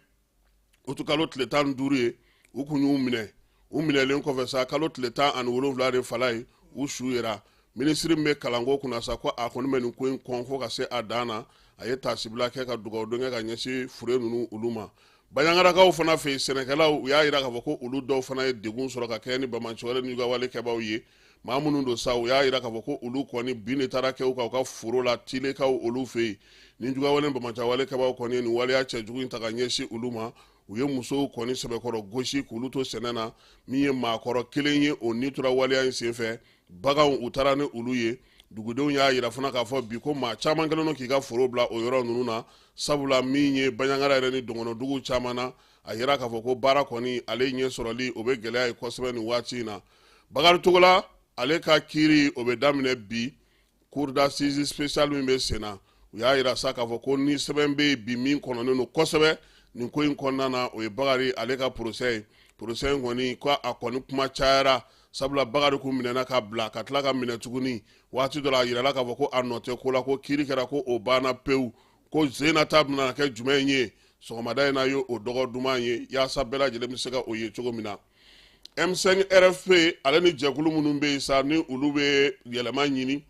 utukalo tile 15 ye, u kun y'u minɛ. U minɛlen kɔfɛ sa, kalo tile 17 de fala ye, u su yera. Minisiri min bɛ kalanko kunna sa, ko a kɔni bɛ nin ko in kɔn fo ka se a dan na. A ye taasibila kɛ ka dugawudon kɛ ka ɲɛsin fure ninnu olu ma. Baɲagarakaw fana fɛ yen, sɛnɛkɛlaw, u y'a yira k'a fɔ ko olu dɔw fana ye degun sɔrɔ ka kɛ ni banbaanciwale ni wale kɛbaaw ye. Maa minnu don sa, u y'a yira k'a fɔ ko olu kɔni bin de taara kɛ u kan u ka foro la Tilekaw olu fɛ yen. Ni jugawale banbaanciwale kɛbaaw kɔni ye nin waleya cɛjugu in ta ka ɲɛsin olu ma, u ye musow kɔni sɛbɛkɔrɔ gosi k'olu to sɛnɛ na. Min ye maakɔrɔ kelen ye, o ni tora waleya in senfɛ. Baganw, u taara ni olu ye. Dugudenw y'a yira fana k'a fɔ bi ko maa caman kɛlen don k'i ka foro bila o yɔrɔ ninnu na, sabula min ye Baɲangara yɛrɛ ni dɔgɔnɔdugu caman na, a yira k'a fɔ ko baara kɔni ale ɲɛ sɔrɔli, o bɛ gɛlɛya ye kosɛbɛ nin waati in na. Bakari Togola, ale ka kiiri, o bɛ daminɛ bi cour d'assises spéciale min bɛ sen na. U y'a yira sa k'a fɔ ko ni sɛbɛn bɛ yen bi min kɔnɔnen don kosɛbɛ nin ko in kɔnɔna na, o ye Bakari ale ka procès ye. Procès in kɔni, ko a kɔni kuma cayara, sabula Bakari kun minɛna ka bila ka tila ka minɛ tuguni. Waati dɔ la, a yirala k'a fɔ ko a nɔ tɛ ko la, ko kiiri kɛra, ko o banna pewu, ko zena ta bɛna kɛ jumɛn ye. Sɔgɔmada in na ye o dɔgɔ duman ye, yaasa bɛɛ lajɛlen bɛ se ka o ye cogo min na. M5 RFP ale ni jɛkulu minnu bɛ yen sa, ni olu bɛ yɛlɛma ɲini,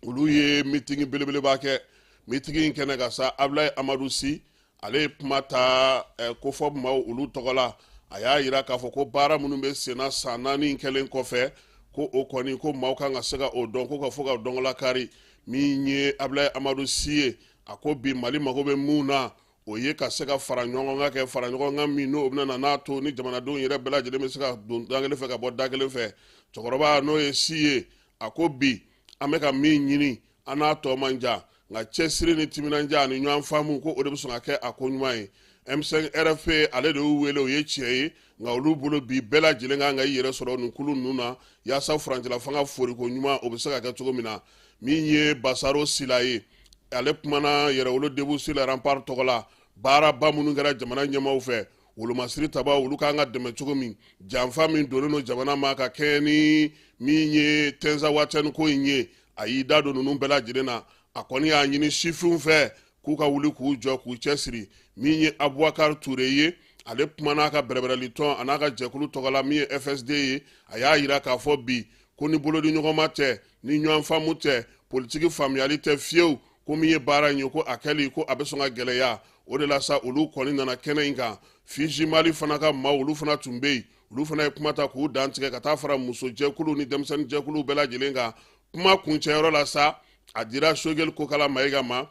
olu ye mitingi belebeleba kɛ. Mitingi in kɛnɛ kan sa, Abulayi Amadu Si, ale ye kuma ta kofɔ maaw olu tɔgɔ la. A y'a yira k'a fɔ ko baara minnu bɛ senna san 4 kɛlen kɔfɛ, ko o kɔni, ko maaw kan ka se ka o dɔn, ko ka fɔ ka dɔnkala kari. Min ye Abulayi Amadu Si ye, a ko bi Mali mago bɛ mun na, o ye ka se ka fara ɲɔgɔn kan kɛ, fara ɲɔgɔn kan min n'o bɛna na n'a to ni jamanadenw yɛrɛ bɛɛ lajɛlen bɛ se ka don da kelen fɛ ka bɔ da kelen fɛ. Cɛkɔrɔba n'o ye Si ye, a ko bi an bɛ ka min ɲini, an n'a tɔ man jan, nka cɛsiri ni timinandiya ani ɲɔgɔn faamu, ko o de bɛ sɔn ka kɛ a ko ɲuman ye. M5 RFP ale de y'u wele, o ye tiɲɛ ye, nka olu bolo bi bɛɛ lajɛlen kan ka i yɛrɛ sɔrɔ nin kulu ninnu na, yaasa furancɛla fanga foriko ɲuman, o bɛ se ka kɛ cogo min na. Min ye Basaro Sila ye, ale kumana Yɛrɛwolo Debout sur les Remparts tɔgɔ la. Baaraba minnu kɛra jamana ɲɛmaaw fɛ, Wolomasiri tabaw, olu kan ka dɛmɛ cogo min, janfa min donnen don jamana ma ka kɛɲɛ ni min ye Tinzawatɛni ko in ye, a y'i da don ninnu bɛɛ lajɛlen na. A kɔni y'a ɲini sifinw fɛ k'u ka wuli k'u jɔ, k'u cɛsiri. Min ye Abubakar Ture ye, ale kumana a ka bɛrɛbɛrɛli tɔn a n'a ka jɛkulu tɔgɔ la, min ye FSD ye. A y'a yira k'a fɔ bi ko ni bolodiɲɔgɔnma tɛ, ni ɲɔgɔn faamu tɛ, politiki faamuyali tɛ fiyewu, ko min ye baara in ye, ko a kɛli ko a bɛ sɔn ka gɛlɛya. O de la sa, olu kɔni nana kɛnɛ in kan. Fijimali fana ka maaw, olu fana tun bɛ yen. Olu fana ye kuma ta k'u dantigɛ ka taa fara musojɛkulu ni denmisɛnninjɛkulu bɛɛ lajɛlen kan. Kuma kuncɛyɔrɔ la sa, a dira Sogɛli Kokala Mayiga ma,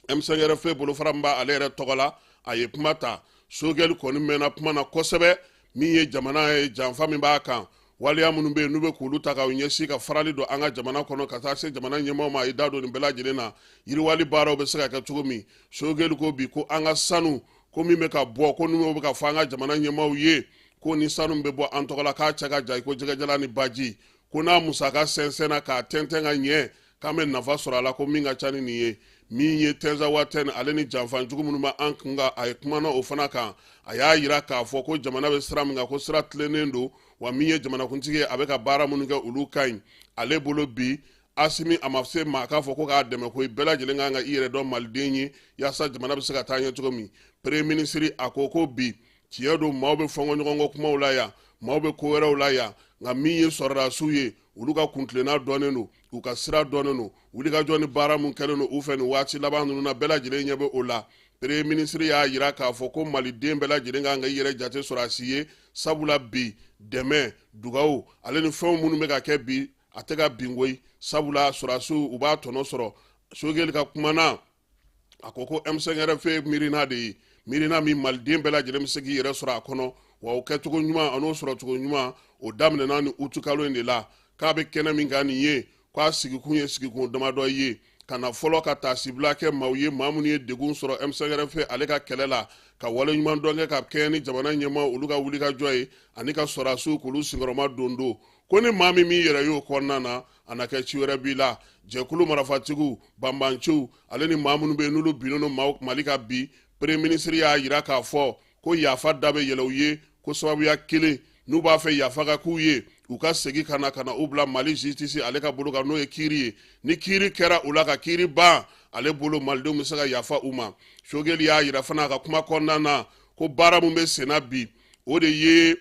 M5RFP bolofara min b'ale yɛrɛ tɔgɔ la. A ye kuma ta. Sogɛli kɔni mɛnna kuma na kosɛbɛ. Min ye jamana ye, janfa min b'a kan, waleya minnu bɛ yen n'u bɛ k'olu ta k'u ɲɛsin ka farali don an ka jamana kɔnɔ, ka taa se jamana ɲɛmaaw ma, a ye da don nin bɛɛ lajɛlen na. Yiriwali baaraw bɛ se ka kɛ cogo min, Sogɛli ko bi ko an ka sanu ko min bɛ ka bɔ, ko n'o bɛ ka fɔ an ka jamana ɲɛmaaw ye ko ni sanu bɛ bɔ an tɔgɔ la, k'a cɛ ka jan ko jɛgɛjalan ni baji, ko n'a musaka sɛnsɛnna k'a tɛntɛn ka ɲɛ, k'an bɛ nafa sɔrɔ a la ko min ka ca ni nin ye. Min ye Tinzawatɛni, ale ni janfanjugu minnu bɛ an kun kan, a ye kumana o fana kan. A y'a yira k'a fɔ ko jamana bɛ sira min kan, ko sira tilennen don, wa min ye jamanakuntigi ye, a bɛ ka baara minnu kɛ, olu ka ɲi ale bolo. Bi Asimi a ma se maa k'a fɔ ko k'a dɛmɛ koyi, bɛɛ lajɛlen kan ka i yɛrɛ dɔn maliden ye, yaasa jamana bɛ se ka taa ɲɛ cogo min. Premier ministre a ko ko bi tiɲɛ don, maaw bɛ fɔnkɔ ɲɔgɔn kɔ kumaw la yan, maaw bɛ ko wɛrɛw la yan, nka min ye sɔrɔdasiw ye, olu ka kuntilenna dɔnnen don, u ka sira dɔnnen don, wulikajɔ ni baara mun kɛlen don u fɛ nin waati laban ninnu na, bɛɛ lajɛlen ɲɛ bɛ o la. Premier ministre y'a yira k'a fɔ ko maliden bɛɛ lajɛlen kan ka i yɛrɛ jate sɔrɔdasi ye, sabula bi dɛmɛ, dugawu, ale ni fɛnw minnu bɛ ka kɛ bi, a tɛ ka bin koyi, sabula sɔrɔdasiw u b'a tɔnɔ sɔrɔ. Sogɛli ka kuma na, a ko ko M5RFP miirina de ye miirina min maliden bɛɛ lajɛlen bɛ se k'i yɛrɛ sɔrɔ a kɔnɔ, wa o kɛcogo ɲuman an'o sɔrɔcogo ɲuman, o daminɛna ni utukalo in de la. K'a bɛ kɛnɛ min kan nin ye, k'a sigikun ye sigikun damadɔ ye: ka na fɔlɔ ka taasibila kɛ maaw ye, maa minnu ye degun sɔrɔ M5RFP ale ka kɛlɛ la, ka waleɲuman dɔn kɛ ka kɛɲɛ ni jamana ɲɛmaa olu ka wulikajɔ ye, ani ka sɔrɔdasiw k'olu senkɔrɔma don don ko ni maa min m'i yɛrɛ y'o kɔnɔna na, a na kɛ ci wɛrɛ b'i la. Jɛkulu marafatigiw, banbanciw, ale ni maa minnu bɛ yen n'olu binnen don Mali kan bi, premier ministre y'a yira k'a fɔ ko yafa da bɛ yɛlɛ u ye, ko sababuya kelen n'u b'a fɛ yafa ka k'u ye, u ka segin ka na ka na u bila Mali justice ale ka bolo kan, n'o ye kiiri ye. Ni kiiri kɛra u la ka kiiri ban, ale bolo malidenw bɛ se ka yafa u ma. Sogɛli y'a yira fana a ka kuma kɔnɔna na ko baara min bɛ senna bi, o de ye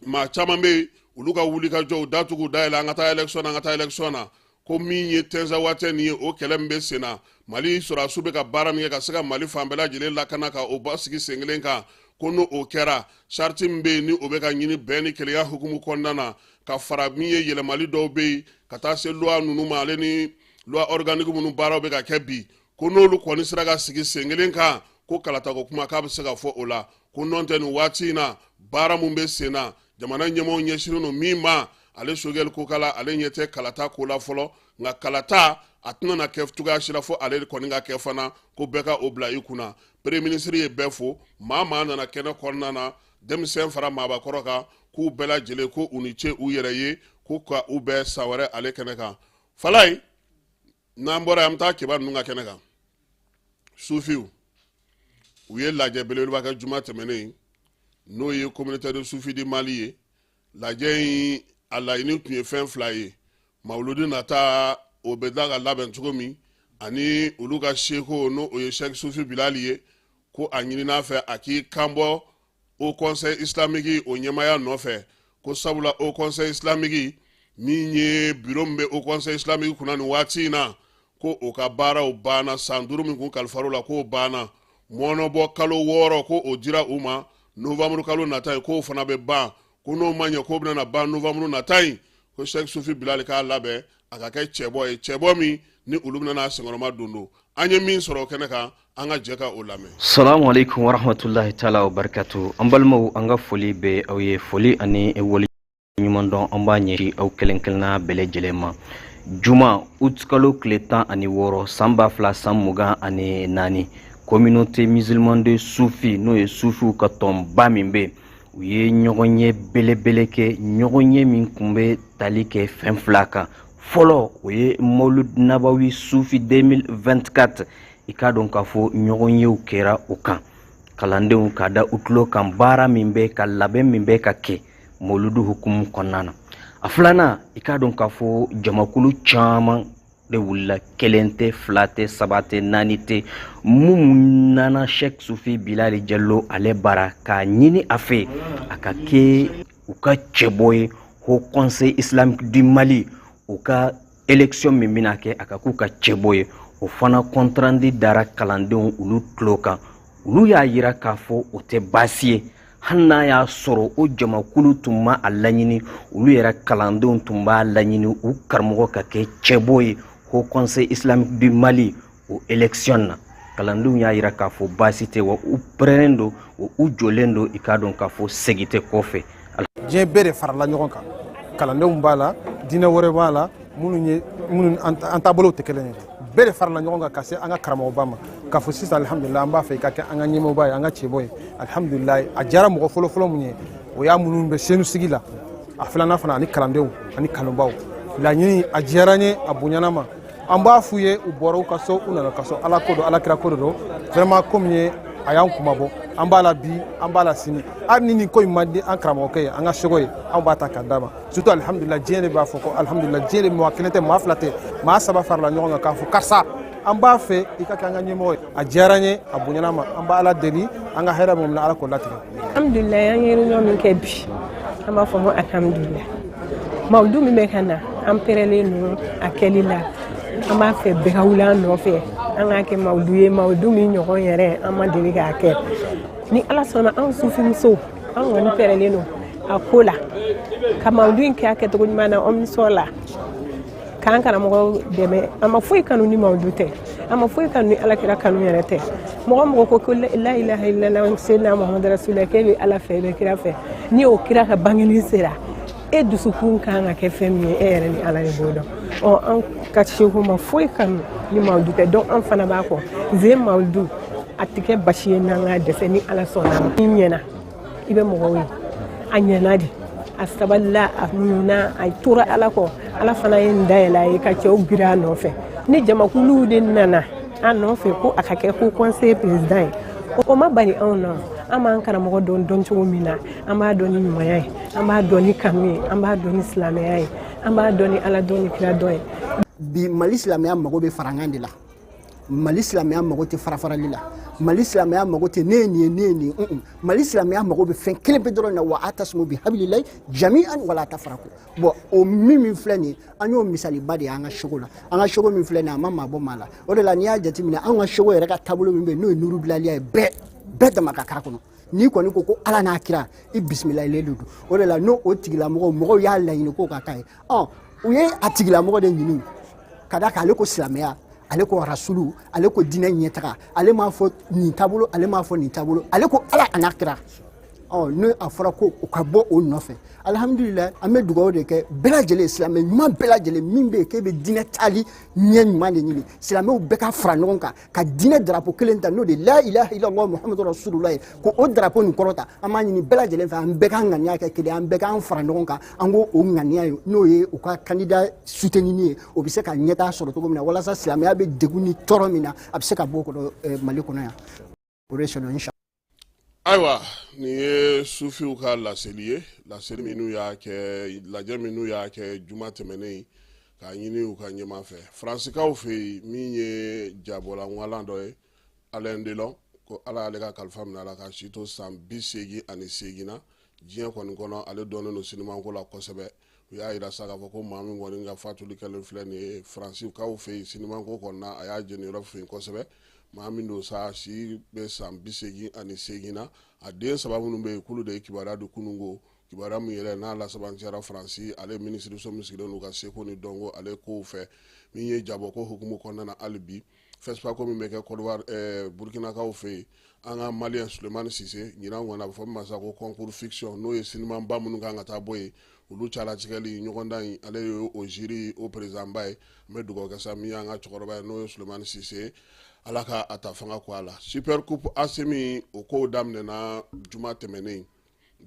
maa caman bɛ yen, olu ka wuli ka jɔ, u datugu dayɛlɛ, an ka taa élection na, an ka taa élection na, ko min ye Tinzawatɛ nin ye, o kɛlɛ min bɛ sen na, Mali sɔrɔdasiw bɛ ka baara min kɛ ka se ka Mali fan bɛɛ lajɛlen lakana, ka o basigi sen kelen kan, ko n'o o kɛra, charte min bɛ yen ni o bɛ ka ɲini bɛn ni kelenya hukumu kɔnɔna na, ka fara min ye yɛlɛmali dɔw bɛ yen ka taa se loi ninnu ma, ale ni loi organique minnu baaraw bɛ ka kɛ bi, ko n'olu kɔni sera ka sigi sen kelen kan, ko kalatako kuma k'a bɛ se ka fɔ o la. Ko nɔntɛ, nin waati in na, baara min bɛ sen na, jamana ɲɛmaaw ɲɛsinnen don min ma, ale Sogɛli Kokala ale ɲɛ tɛ kalata ko la fɔlɔ, nka kalata a tɛna na kɛ cogoya si la fo ale kɔni ka kɛ fana, ko bɛɛ ka o bila i kunna. Premier ministre ye bɛɛ fo, maa maa nana kɛnɛ kɔnɔna na, denmisɛn fara maabakɔrɔ kan, k'u bɛɛ lajɛlen ko u ni ce u yɛrɛ ye, ko ka u bɛɛ san wɛrɛ ale kɛnɛ kan. Falayi, n'an bɔra yan, an bɛ taa Keba ninnu ka kɛnɛ kan. Sufiw u ye lajɛ belebeleba kɛ juma tɛmɛnen, n'o ye communauté de sufi du Mali ye. Lajɛ in a laɲini tun ye fɛn fila ye: mawuludi nata, o bɛ da ka labɛn cogo min, ani olu ka seko, n'o o ye Sɛki Sufi Bilali ye, ko a ɲinina fɛ a k'i kanbɔ Haut Conseil islamique o ɲɛmaaya nɔfɛ, ko sabula Haut Conseil islamique min ye bureau min bɛ Haut Conseil islamique kunna nin waati in na, ko o ka baaraw banna. San 5 min kun kalifar'o la, k'o banna. Mɔnɔbɔ kalo 6, ko o dira u ma novembre kalo nata in, k'o fana bɛ ban, ko n'o ma ɲɛ k'o bɛna ban novembre nata in, ko Sɛki Sufi Bilali k'a labɛn a ka kɛ cɛbɔ ye, cɛbɔ min ni olu bɛna n'a senkɔrɔma don don. An ye min sɔrɔ o kɛnɛ kan, an ka jɛ ka o lamɛn. Salamu alaikum warahmatullahi taala wa barakatu. An balimaw, an ka foli bɛ aw ye, foli ani wali ɲuman dɔn an b'a ɲɛsin aw kelen kelenna bɛɛ lajɛlen ma. Juma, utikalo tile 16, san 2024, communauté musulmane de sufi, n'o ye sufiw ka tɔnba min bɛ, u ye ɲɔgɔnye belebele kɛ, ɲɔgɔnye min kun bɛ tali kɛ fɛn fila kan. Fɔlɔ, o ye Mawulud Nabawi Sufi 2024. I k'a dɔn k'a fɔ ɲɔgɔnyew kɛra o kan. Kalandenw ka da u tulo kan, baara min bɛ ka labɛn min bɛ ka kɛ mawuludu hukumu kɔnɔna na. A filanan, i k'a dɔn k'a fɔ jamakulu caman de wulila, kelen tɛ, fila tɛ, saba tɛ, naani tɛ, mun nana Sheikh Sufi Bilali Jalo ale bara k'a ɲini a fɛ a ka kɛ u ka cɛbɔ ye Haut Conseil Islamique du Mali, u ka élection min bɛna kɛ, a ka k'u ka cɛbɔ ye. O fana compte rendu dara kalandenw olu tulo kan. Olu y'a yira k'a fɔ o tɛ baasi ye, hali n'a y'a sɔrɔ o jamakulu tun ma a laɲini, olu yɛrɛ kalandenw tun b'a laɲini u karamɔgɔ ka kɛ cɛbɔ ye Haut Conseil Islamique du Mali o élection na. Kalandenw y'a yira k'a fɔ baasi tɛ, wa u pɛrɛnnen don, wa u jɔlen don, i k'a dɔn k'a fɔ segin tɛ kɔfɛ. Diɲɛ bɛɛ de farala ɲɔgɔn kan, kalandenw b'a la, diinɛ wɛrɛ b'a la, minnu ye minnu an taabolow tɛ kelen ye, bɛɛ de farala ɲɔgɔn kan ka se an ka karamɔgɔba ma k'a fɔ sisan, alihamudulila, an b'a fɛ i ka kɛ an ka ɲɛmɔgɔba ye, an ka cɛbɔ ye. Alihamudulila, a diyara mɔgɔ fɔlɔfɔlɔ mun ye, o y'a minnu bɛ senu sigi la. A filanan fana, ani kalandenw ani kanubaw. Laɲini a diyara n ye, a bonyana ma. An b'a f'u ye, u bɔra u ka so, u nana ka so, Ala ko don, Ala kira ko de don. Vraiment, komi ye a y'an kumabɔ, an b'a la bi, an b'a la sini. Hali ni nin ko in man di an karamɔgɔkɛ ye, an ka seko ye, anw b'a ta k'a d'a ma. Surtout, alihamudulila, diɲɛ de b'a fɔ ko alihamudulila, diɲɛ de, maa kelen tɛ, maa fila tɛ, maa saba farala ɲɔgɔn kan k'a fɔ karisa, an b'a fɛ i ka kɛ an ka ɲɛmɔgɔ ye. A diyara n ye, a bonyana ma. An b'a Ala deli, an ka hɛrɛ min na, Ala k'o latigɛ. Alhamdulilayi, an ye réunion min kɛ bi, an b'a fɔ ko alhamdulilayi. Mawudu min bɛ ka na, an pɛrɛlen don a kɛli la. An b'a fɛ bɛɛ ka wuli an nɔfɛ, an k'a kɛ mawudu ye, mawudu min ɲɔgɔn yɛrɛ an ma deli k'a kɛ. Ni Ala sɔnna, anw sufimusow, an kɔni pɛrɛlen don a ko la ka mawudu in kɛ a kɛcogo ɲuman na, omnisɔ la, k'an karamɔgɔ dɛmɛ. A ma foyi kanu ni mawudu tɛ, a ma foyi kanu ni Alakira kanu yɛrɛ tɛ. Mɔgɔ mɔgɔ ko ko la ilaha illallah seydina Muhammadu rasulillah, k'e bɛ Ala fɛ, i bɛ kira fɛ, ni o kira ka bangeni sera, e dusukun kan ka kɛ fɛn min ye, e yɛrɛ ni Ala de b'o dɔn. Ɔ, an ka seku ma foyi kanu ni mawudu tɛ, donc an fana b'a kɔ ze mawudu. A tɛ kɛ basi ye n'an ka dɛsɛ, ni Ala sɔnna ma. Ni ɲɛna, i bɛ mɔgɔw ye, a ɲɛna de, a sabalila, a muɲuna, a tora Ala kɔ, Ala fana ye n dayɛlɛ a ye ka cɛw biri a nɔfɛ. Ni jamakuluw de nana a nɔfɛ ko a ka kɛ Haut Conseil président ye, o ma bali anw na. An b'an karamɔgɔ dɔn dɔn cogo min na, an b'a dɔn ni ɲumanya ye, an b'a dɔn ni kanu ye, an b'a dɔn ni silamɛya ye, an b'a dɔn ni Ala dɔn ni kira dɔn ye. Bi, Mali silamɛya mago bɛ farankan de la. Mali silamɛya mago tɛ farafarali la. Mali silamɛya mago tɛ ne ye nin ye, ne ye nin ye. Mali silamɛya mago bɛ fɛn kelen pe dɔrɔn na: wa atasimu bi habililayi jami'an wala tafaraku. Bon, o min filɛ nin ye, an y'o misaliba de ye an ka seko la. An ka seko min filɛ nin ye, a ma maa bɔ maa la. O de la, n'i y'a jateminɛ, an ka seko yɛrɛ ka taabolo min bɛ yen, n'o ye nuru bilaliya ye, bɛɛ dama ka k'a kɔnɔ. N'i kɔni ko ko Ala n'a kira, i bisimilayilen de don. O de la, n'o o tigilamɔgɔ mɔgɔw y'a laɲini k'o ka k'a ye, ɔ, u ye a tigilamɔgɔ de ɲini ka da kan. Ale ko silamɛya, ale ko rasulu, ale ko diinɛ ɲɛtaga, ale m'a fɔ nin taabolo, ale m'a fɔ nin taabolo, ale ko Ala a n'a kira. Ɔ, ni a fɔra ko o ka bɔ o nɔfɛ, alihamudulila. An bɛ dugawu de kɛ bɛɛ lajɛlen, silamɛ ɲuman bɛɛ lajɛlen min bɛ yen k'e bɛ diinɛ taali ɲɛ ɲuman de ɲini, silamɛw bɛɛ ka fara ɲɔgɔn kan ka diinɛ darapo kelen ta, n'o de la ilaha illallah Muhammadu rasulullah ye, ko o darapo nin kɔrɔta. An b'a ɲini bɛɛ lajɛlen fɛ, an bɛɛ k'an ŋaniya kɛ kelen, an bɛɛ k'an fara ɲɔgɔn kan, an k'o o ŋaniya ye, n'o ye u ka candidat soutenir ye, o bɛ se ka ɲɛtaa sɔrɔ cogo min na, walasa silamɛya bɛ degun ni tɔɔrɔ min na, a bɛ se ka bɔ o kɔnɔ Mali kɔnɔ yan. O de sɔnna, inshallah. Ayiwa, nin ye sufiw ka laseli ye, laseli minnu y'a kɛ, lajɛ minnu y'a kɛ juma tɛmɛnen, k'a ɲini u ka ɲɛma fɛ Faransikaw fɛ yen, min ye jabɔla ŋwalan dɔ ye, Alain Delon, ko Ala y'ale ka kalifa minɛ a la ka si to san 88 na diɲɛ kɔni kɔnɔ. Ale dɔnnen don sinimako la kosɛbɛ. U y'a yira sa k'a fɔ ko maa min kɔni ka fatuli kɛlen filɛ nin ye Faransikaw fɛ yen, sinimako kɔni na, a y'a jeniyɔrɔ fin kosɛbɛ. Maa min don sa, si bɛ san 88 na. A den saba minnu bɛ yen, k'olu de ye kibaruya di kununko, kibaruya min yɛrɛ n'a lasabantiyara Faransi, ale minisiriso min sigilen don ka seko ni dɔnko ale kow fɛ. Min ye jabɔko hukumu kɔnɔna na, hali bi FESPACO min bɛ kɛ Côte d'Ivoire, Burkinakaw fɛ yen, an ka Malien Sulemani Sise, ɲinan kɔni a bɛ fɔ min ma sa ko concours fiction, n'o ye sinimanba minnu kan ka taa bɔ yen, olu calatigɛli ɲɔgɔndan in, ale ye o jury o président ba ye. An bɛ dugawu kɛ sa, min y'an ka cɛkɔrɔba ye, n'o ye Sulemani Sise, Ala ka a ta fanga ko a la. Super Coupe ASEMI, o kow daminɛna juma tɛmɛnen.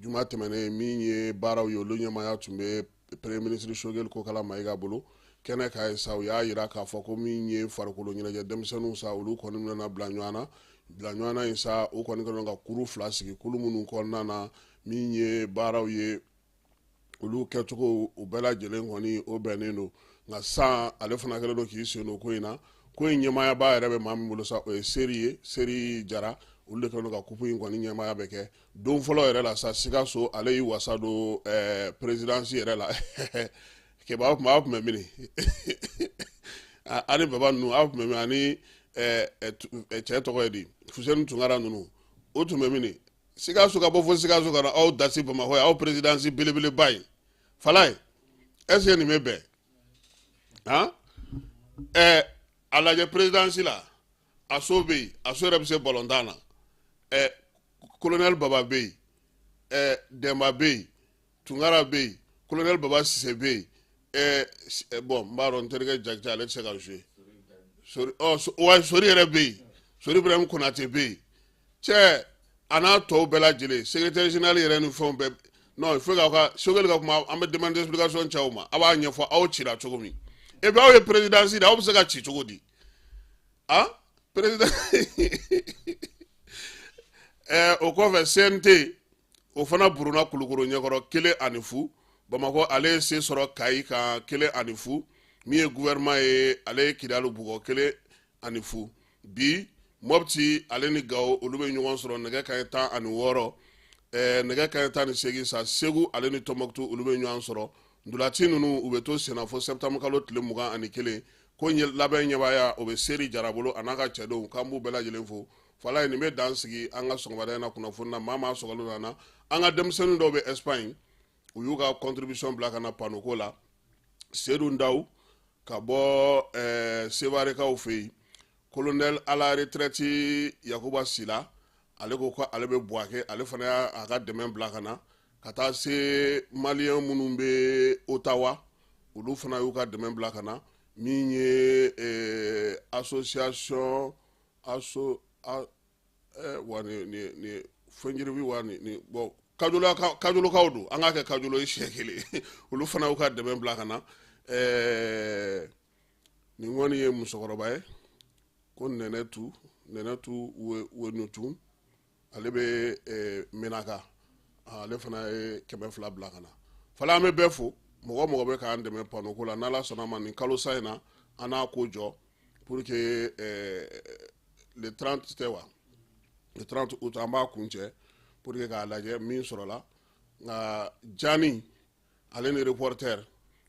Juma tɛmɛnen, min ye baaraw ye, olu ɲɛmaaya tun bɛ Premier ministre Choguel Kokala Mayiga bolo kɛnɛ ka ye sa. U y'a yira k'a fɔ ko min ye farikolo ɲɛnajɛ denmisɛnninw sa, olu kɔni nana bila ɲɔgɔn na. Bila ɲɔgɔn na in sa, u kɔni kɛlen ka kuru fila sigi, kulu minnu kɔnɔna na min ye baaraw ye, olu kɛcogo u bɛɛ lajɛlen kɔni o bɛnnen don. Nka san ale fana kɛlen don k'i sen don ko in na. Ko in ɲɛmaayaba yɛrɛ bɛ maa min bolo sa, o ye Seri ye, Seri Jara. Olu de kɛlen don ka kupu in kɔni ɲɛmaaya bɛ kɛ. Don fɔlɔ yɛrɛ la sa, Sikaso ale y'i wasa don perezidansi yɛrɛ la. Kɛba, aw tun bɛ min ani baba ninnu, aw tun bɛ min ani cɛ tɔgɔ ye di, Fuseni Tunkara ninnu, o tun bɛ min? Sikaso ka bɔ fo Sikaso ka na aw dasi Bamakɔ ye, aw perezidansi belebeleba ye. Falaye, est ce que nin bɛ bɛn? Han, a lajɛ, perezidansi la, Aso bɛ yen, Aso yɛrɛ bɛ se balontan na, colonel Baba bɛ yen, Dɛnba bɛ yen, Tunkara bɛ yen, colonel Baba Sise bɛ yen. Bon, n b'a dɔn n terikɛ Jakite, ale tɛ se ka jouer. Sori, ɔ wa, Sori yɛrɛ bɛ yen, Sori Ibrahim Konate bɛ yen. Cɛ, a n'a tɔw bɛɛ lajɛlen, secrétaire général yɛrɛ ni fɛnw bɛɛ. Non, il faut k'aw ka Sogɛli ka kuma, an bɛ demande d'explication cɛw ma, a b'a ɲɛfɔ aw cira cogo min. Et puis aw ye présidence de, aw bɛ se ka ci cogo di? Ah, président. O kɔfɛ, CNT o fana buruna Kulukoro ɲɛkɔrɔ 1-0. Bamakɔ ale ye se sɔrɔ Kayi kan 1-0. Min ye gouvernement ye, ale ye Kidali bugɔ 1-0. Bi, Mɔpti ale ni Gawo, olu bɛ ɲɔgɔn sɔrɔ nɛgɛ kanɲɛ 16. Nɛgɛ kanɲɛ 18 sa, Segu ale ni Tɔnbɔkutu, olu bɛ ɲɔgɔn sɔrɔ. Ntolaci ninnu, u bɛ to senna fo septembre kalo tile 21. Ko labɛn ɲɛbaaya, o bɛ Seri Jara bolo, a n'a ka cɛdenw, k'an b'u bɛɛ lajɛlen fo. Falaye, nin bɛ dan sigi an ka sɔgɔmada in na kunnafoni na. Maa maa sɔgɔlen nana, an ka denmisɛnnin dɔw bɛ Espagne, u y'u ka contribution bila ka na panneau la. Sedu Ndaw ka bɔ Sevarekaw fɛ yen, colonel à la retraite Yakuba Sila, ale ko ko ale bɛ Buwake, ale fana y'a ka dɛmɛ bila ka na. Ka taa se maliyɛn minnu bɛ Ottawa, olu fana y'u ka dɛmɛ bila ka na. Min ye association aso a wa ni fɛnjiribi wa ni bon, kajolokaw don, an k'a kɛ kajolo ye siɲɛ kelen, olu fana y'u ka dɛmɛ bila ka na. Nin kɔni ye musokɔrɔba ye ko Nɛnɛ Tu, Nɛnɛ Tu Wenutu, ale bɛ Menaka, ale fana ye 200 bila ka na. Fala, an bɛ bɛɛ fo, mɔgɔ mɔgɔ bɛ k'an dɛmɛ panneau ko la. N'Ala sɔnna ma, nin kalo sa in na, an n'a ko jɔ pour que le 30 tɛ wa, le 30 août, an b'a kun cɛ pour que k'a lajɛ min sɔrɔla. Nka Jani ale ni reporter,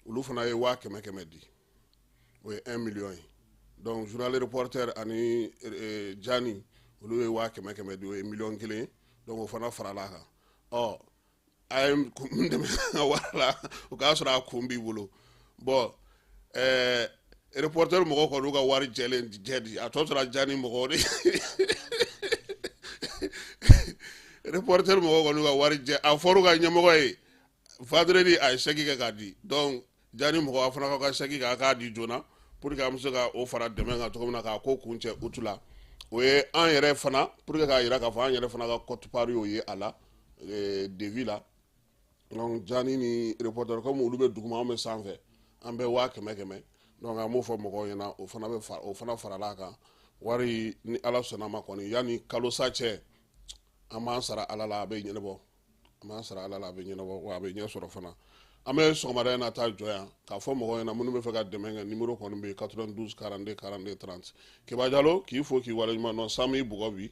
olu fana ye 100 000 100 di, o ye 1 million ye. Donc journal reporter ani Jani, olu ye 100 000 100 di, o ye miliyɔn 1 ye. Donc o fana farala a kan. Ɔ, a ye n dɛmɛ ka wari la, o k'a sɔrɔ a kun b'i bolo. Bon, reporter mɔgɔw kɔni y'u ka wari jɛlen jɛ di, a tɔ tora Jani mɔgɔw de. Reporter mɔgɔw kɔni y'u ka wari jɛ, a fɔr'u ka ɲɛmɔgɔ ye vendredi, a ye chèque kɛ k'a di. Donc Jani mɔgɔ, a fana ka chèque kɛ, a k'a di joona pour que an bɛ se ka o fara dɛmɛ kan cogo min na k'a ko kun cɛ août la. O ye an yɛrɛ fana pour que k'a jira k'a fɔ an yɛrɛ fana ka quote-part y'o ye a la, devis la. Donc Jani ni reporter, comme olu bɛ duguma, anw bɛ sanfɛ, an bɛ 100 000 100. Donc an b'o fɔ mɔgɔw ɲɛna, o fana bɛ fara, o fana farala a kan. Wari, ni Ala sɔnna ma kɔni, yanni kalo sa cɛ, an b'an sara Ala la, a bɛ ɲɛnabɔ. An b'an sara Ala la, a bɛ ɲɛnabɔ, wa a bɛ ɲɛ sɔrɔ fana. An bɛ sɔgɔmada in na taa jɔ yan k'a fɔ mɔgɔw ɲɛna, minnu bɛ fɛ ka dɛmɛ kɛ, numéro kɔni bɛ yen, 92 42 42 30. Keba Jalo, k'i fo k'i waleɲuman dɔn. Sami bugɔ bi,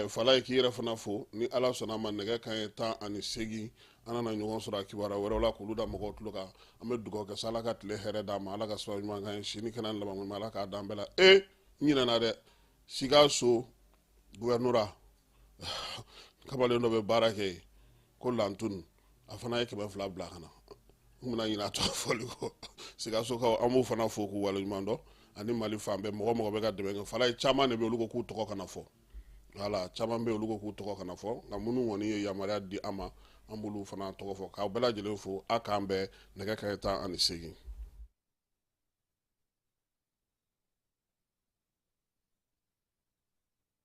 Falaye, k'i yɛrɛ fana fo. Ni Ala sɔnna a ma, nɛgɛ kanɲɛ 18, an nana ɲɔgɔn sɔrɔ a kibaruya wɛrɛw la k'olu da mɔgɔw tulo kan. An bɛ dugawu kɛ sa, Ala ka tile hɛrɛ d'an ma, Ala ka sababu ɲuman k'an ye, si ni kɛnɛya ni laban ɲuman, Ala k'a d'an bɛɛ la. N ɲinɛna dɛ, Sikaso gouvernorat kamalen dɔ bɛ baara kɛ yen ko Lantun, a fana ye 200 bila ka na. N bɛna ɲinɛ a tɔgɔ fɔli kɔ. Sikasokaw, an b'u fana fo k'u waleɲuman dɔn, ani Mali fan bɛɛ, mɔgɔ mɔgɔ bɛ ka dɛmɛ kɛ. Falaye, caman de bɛ olu ko k'u tɔgɔ kana fɔ. Voilà, caman bɛ olu ko k'u tɔgɔ kana fɔ, nka minnu kɔni ye yamaruya di an ma, an b'olu fana tɔgɔ fɔ k'aw bɛɛ lajɛlen fo. A k'an bɛn nɛgɛ kanɲɛ 18.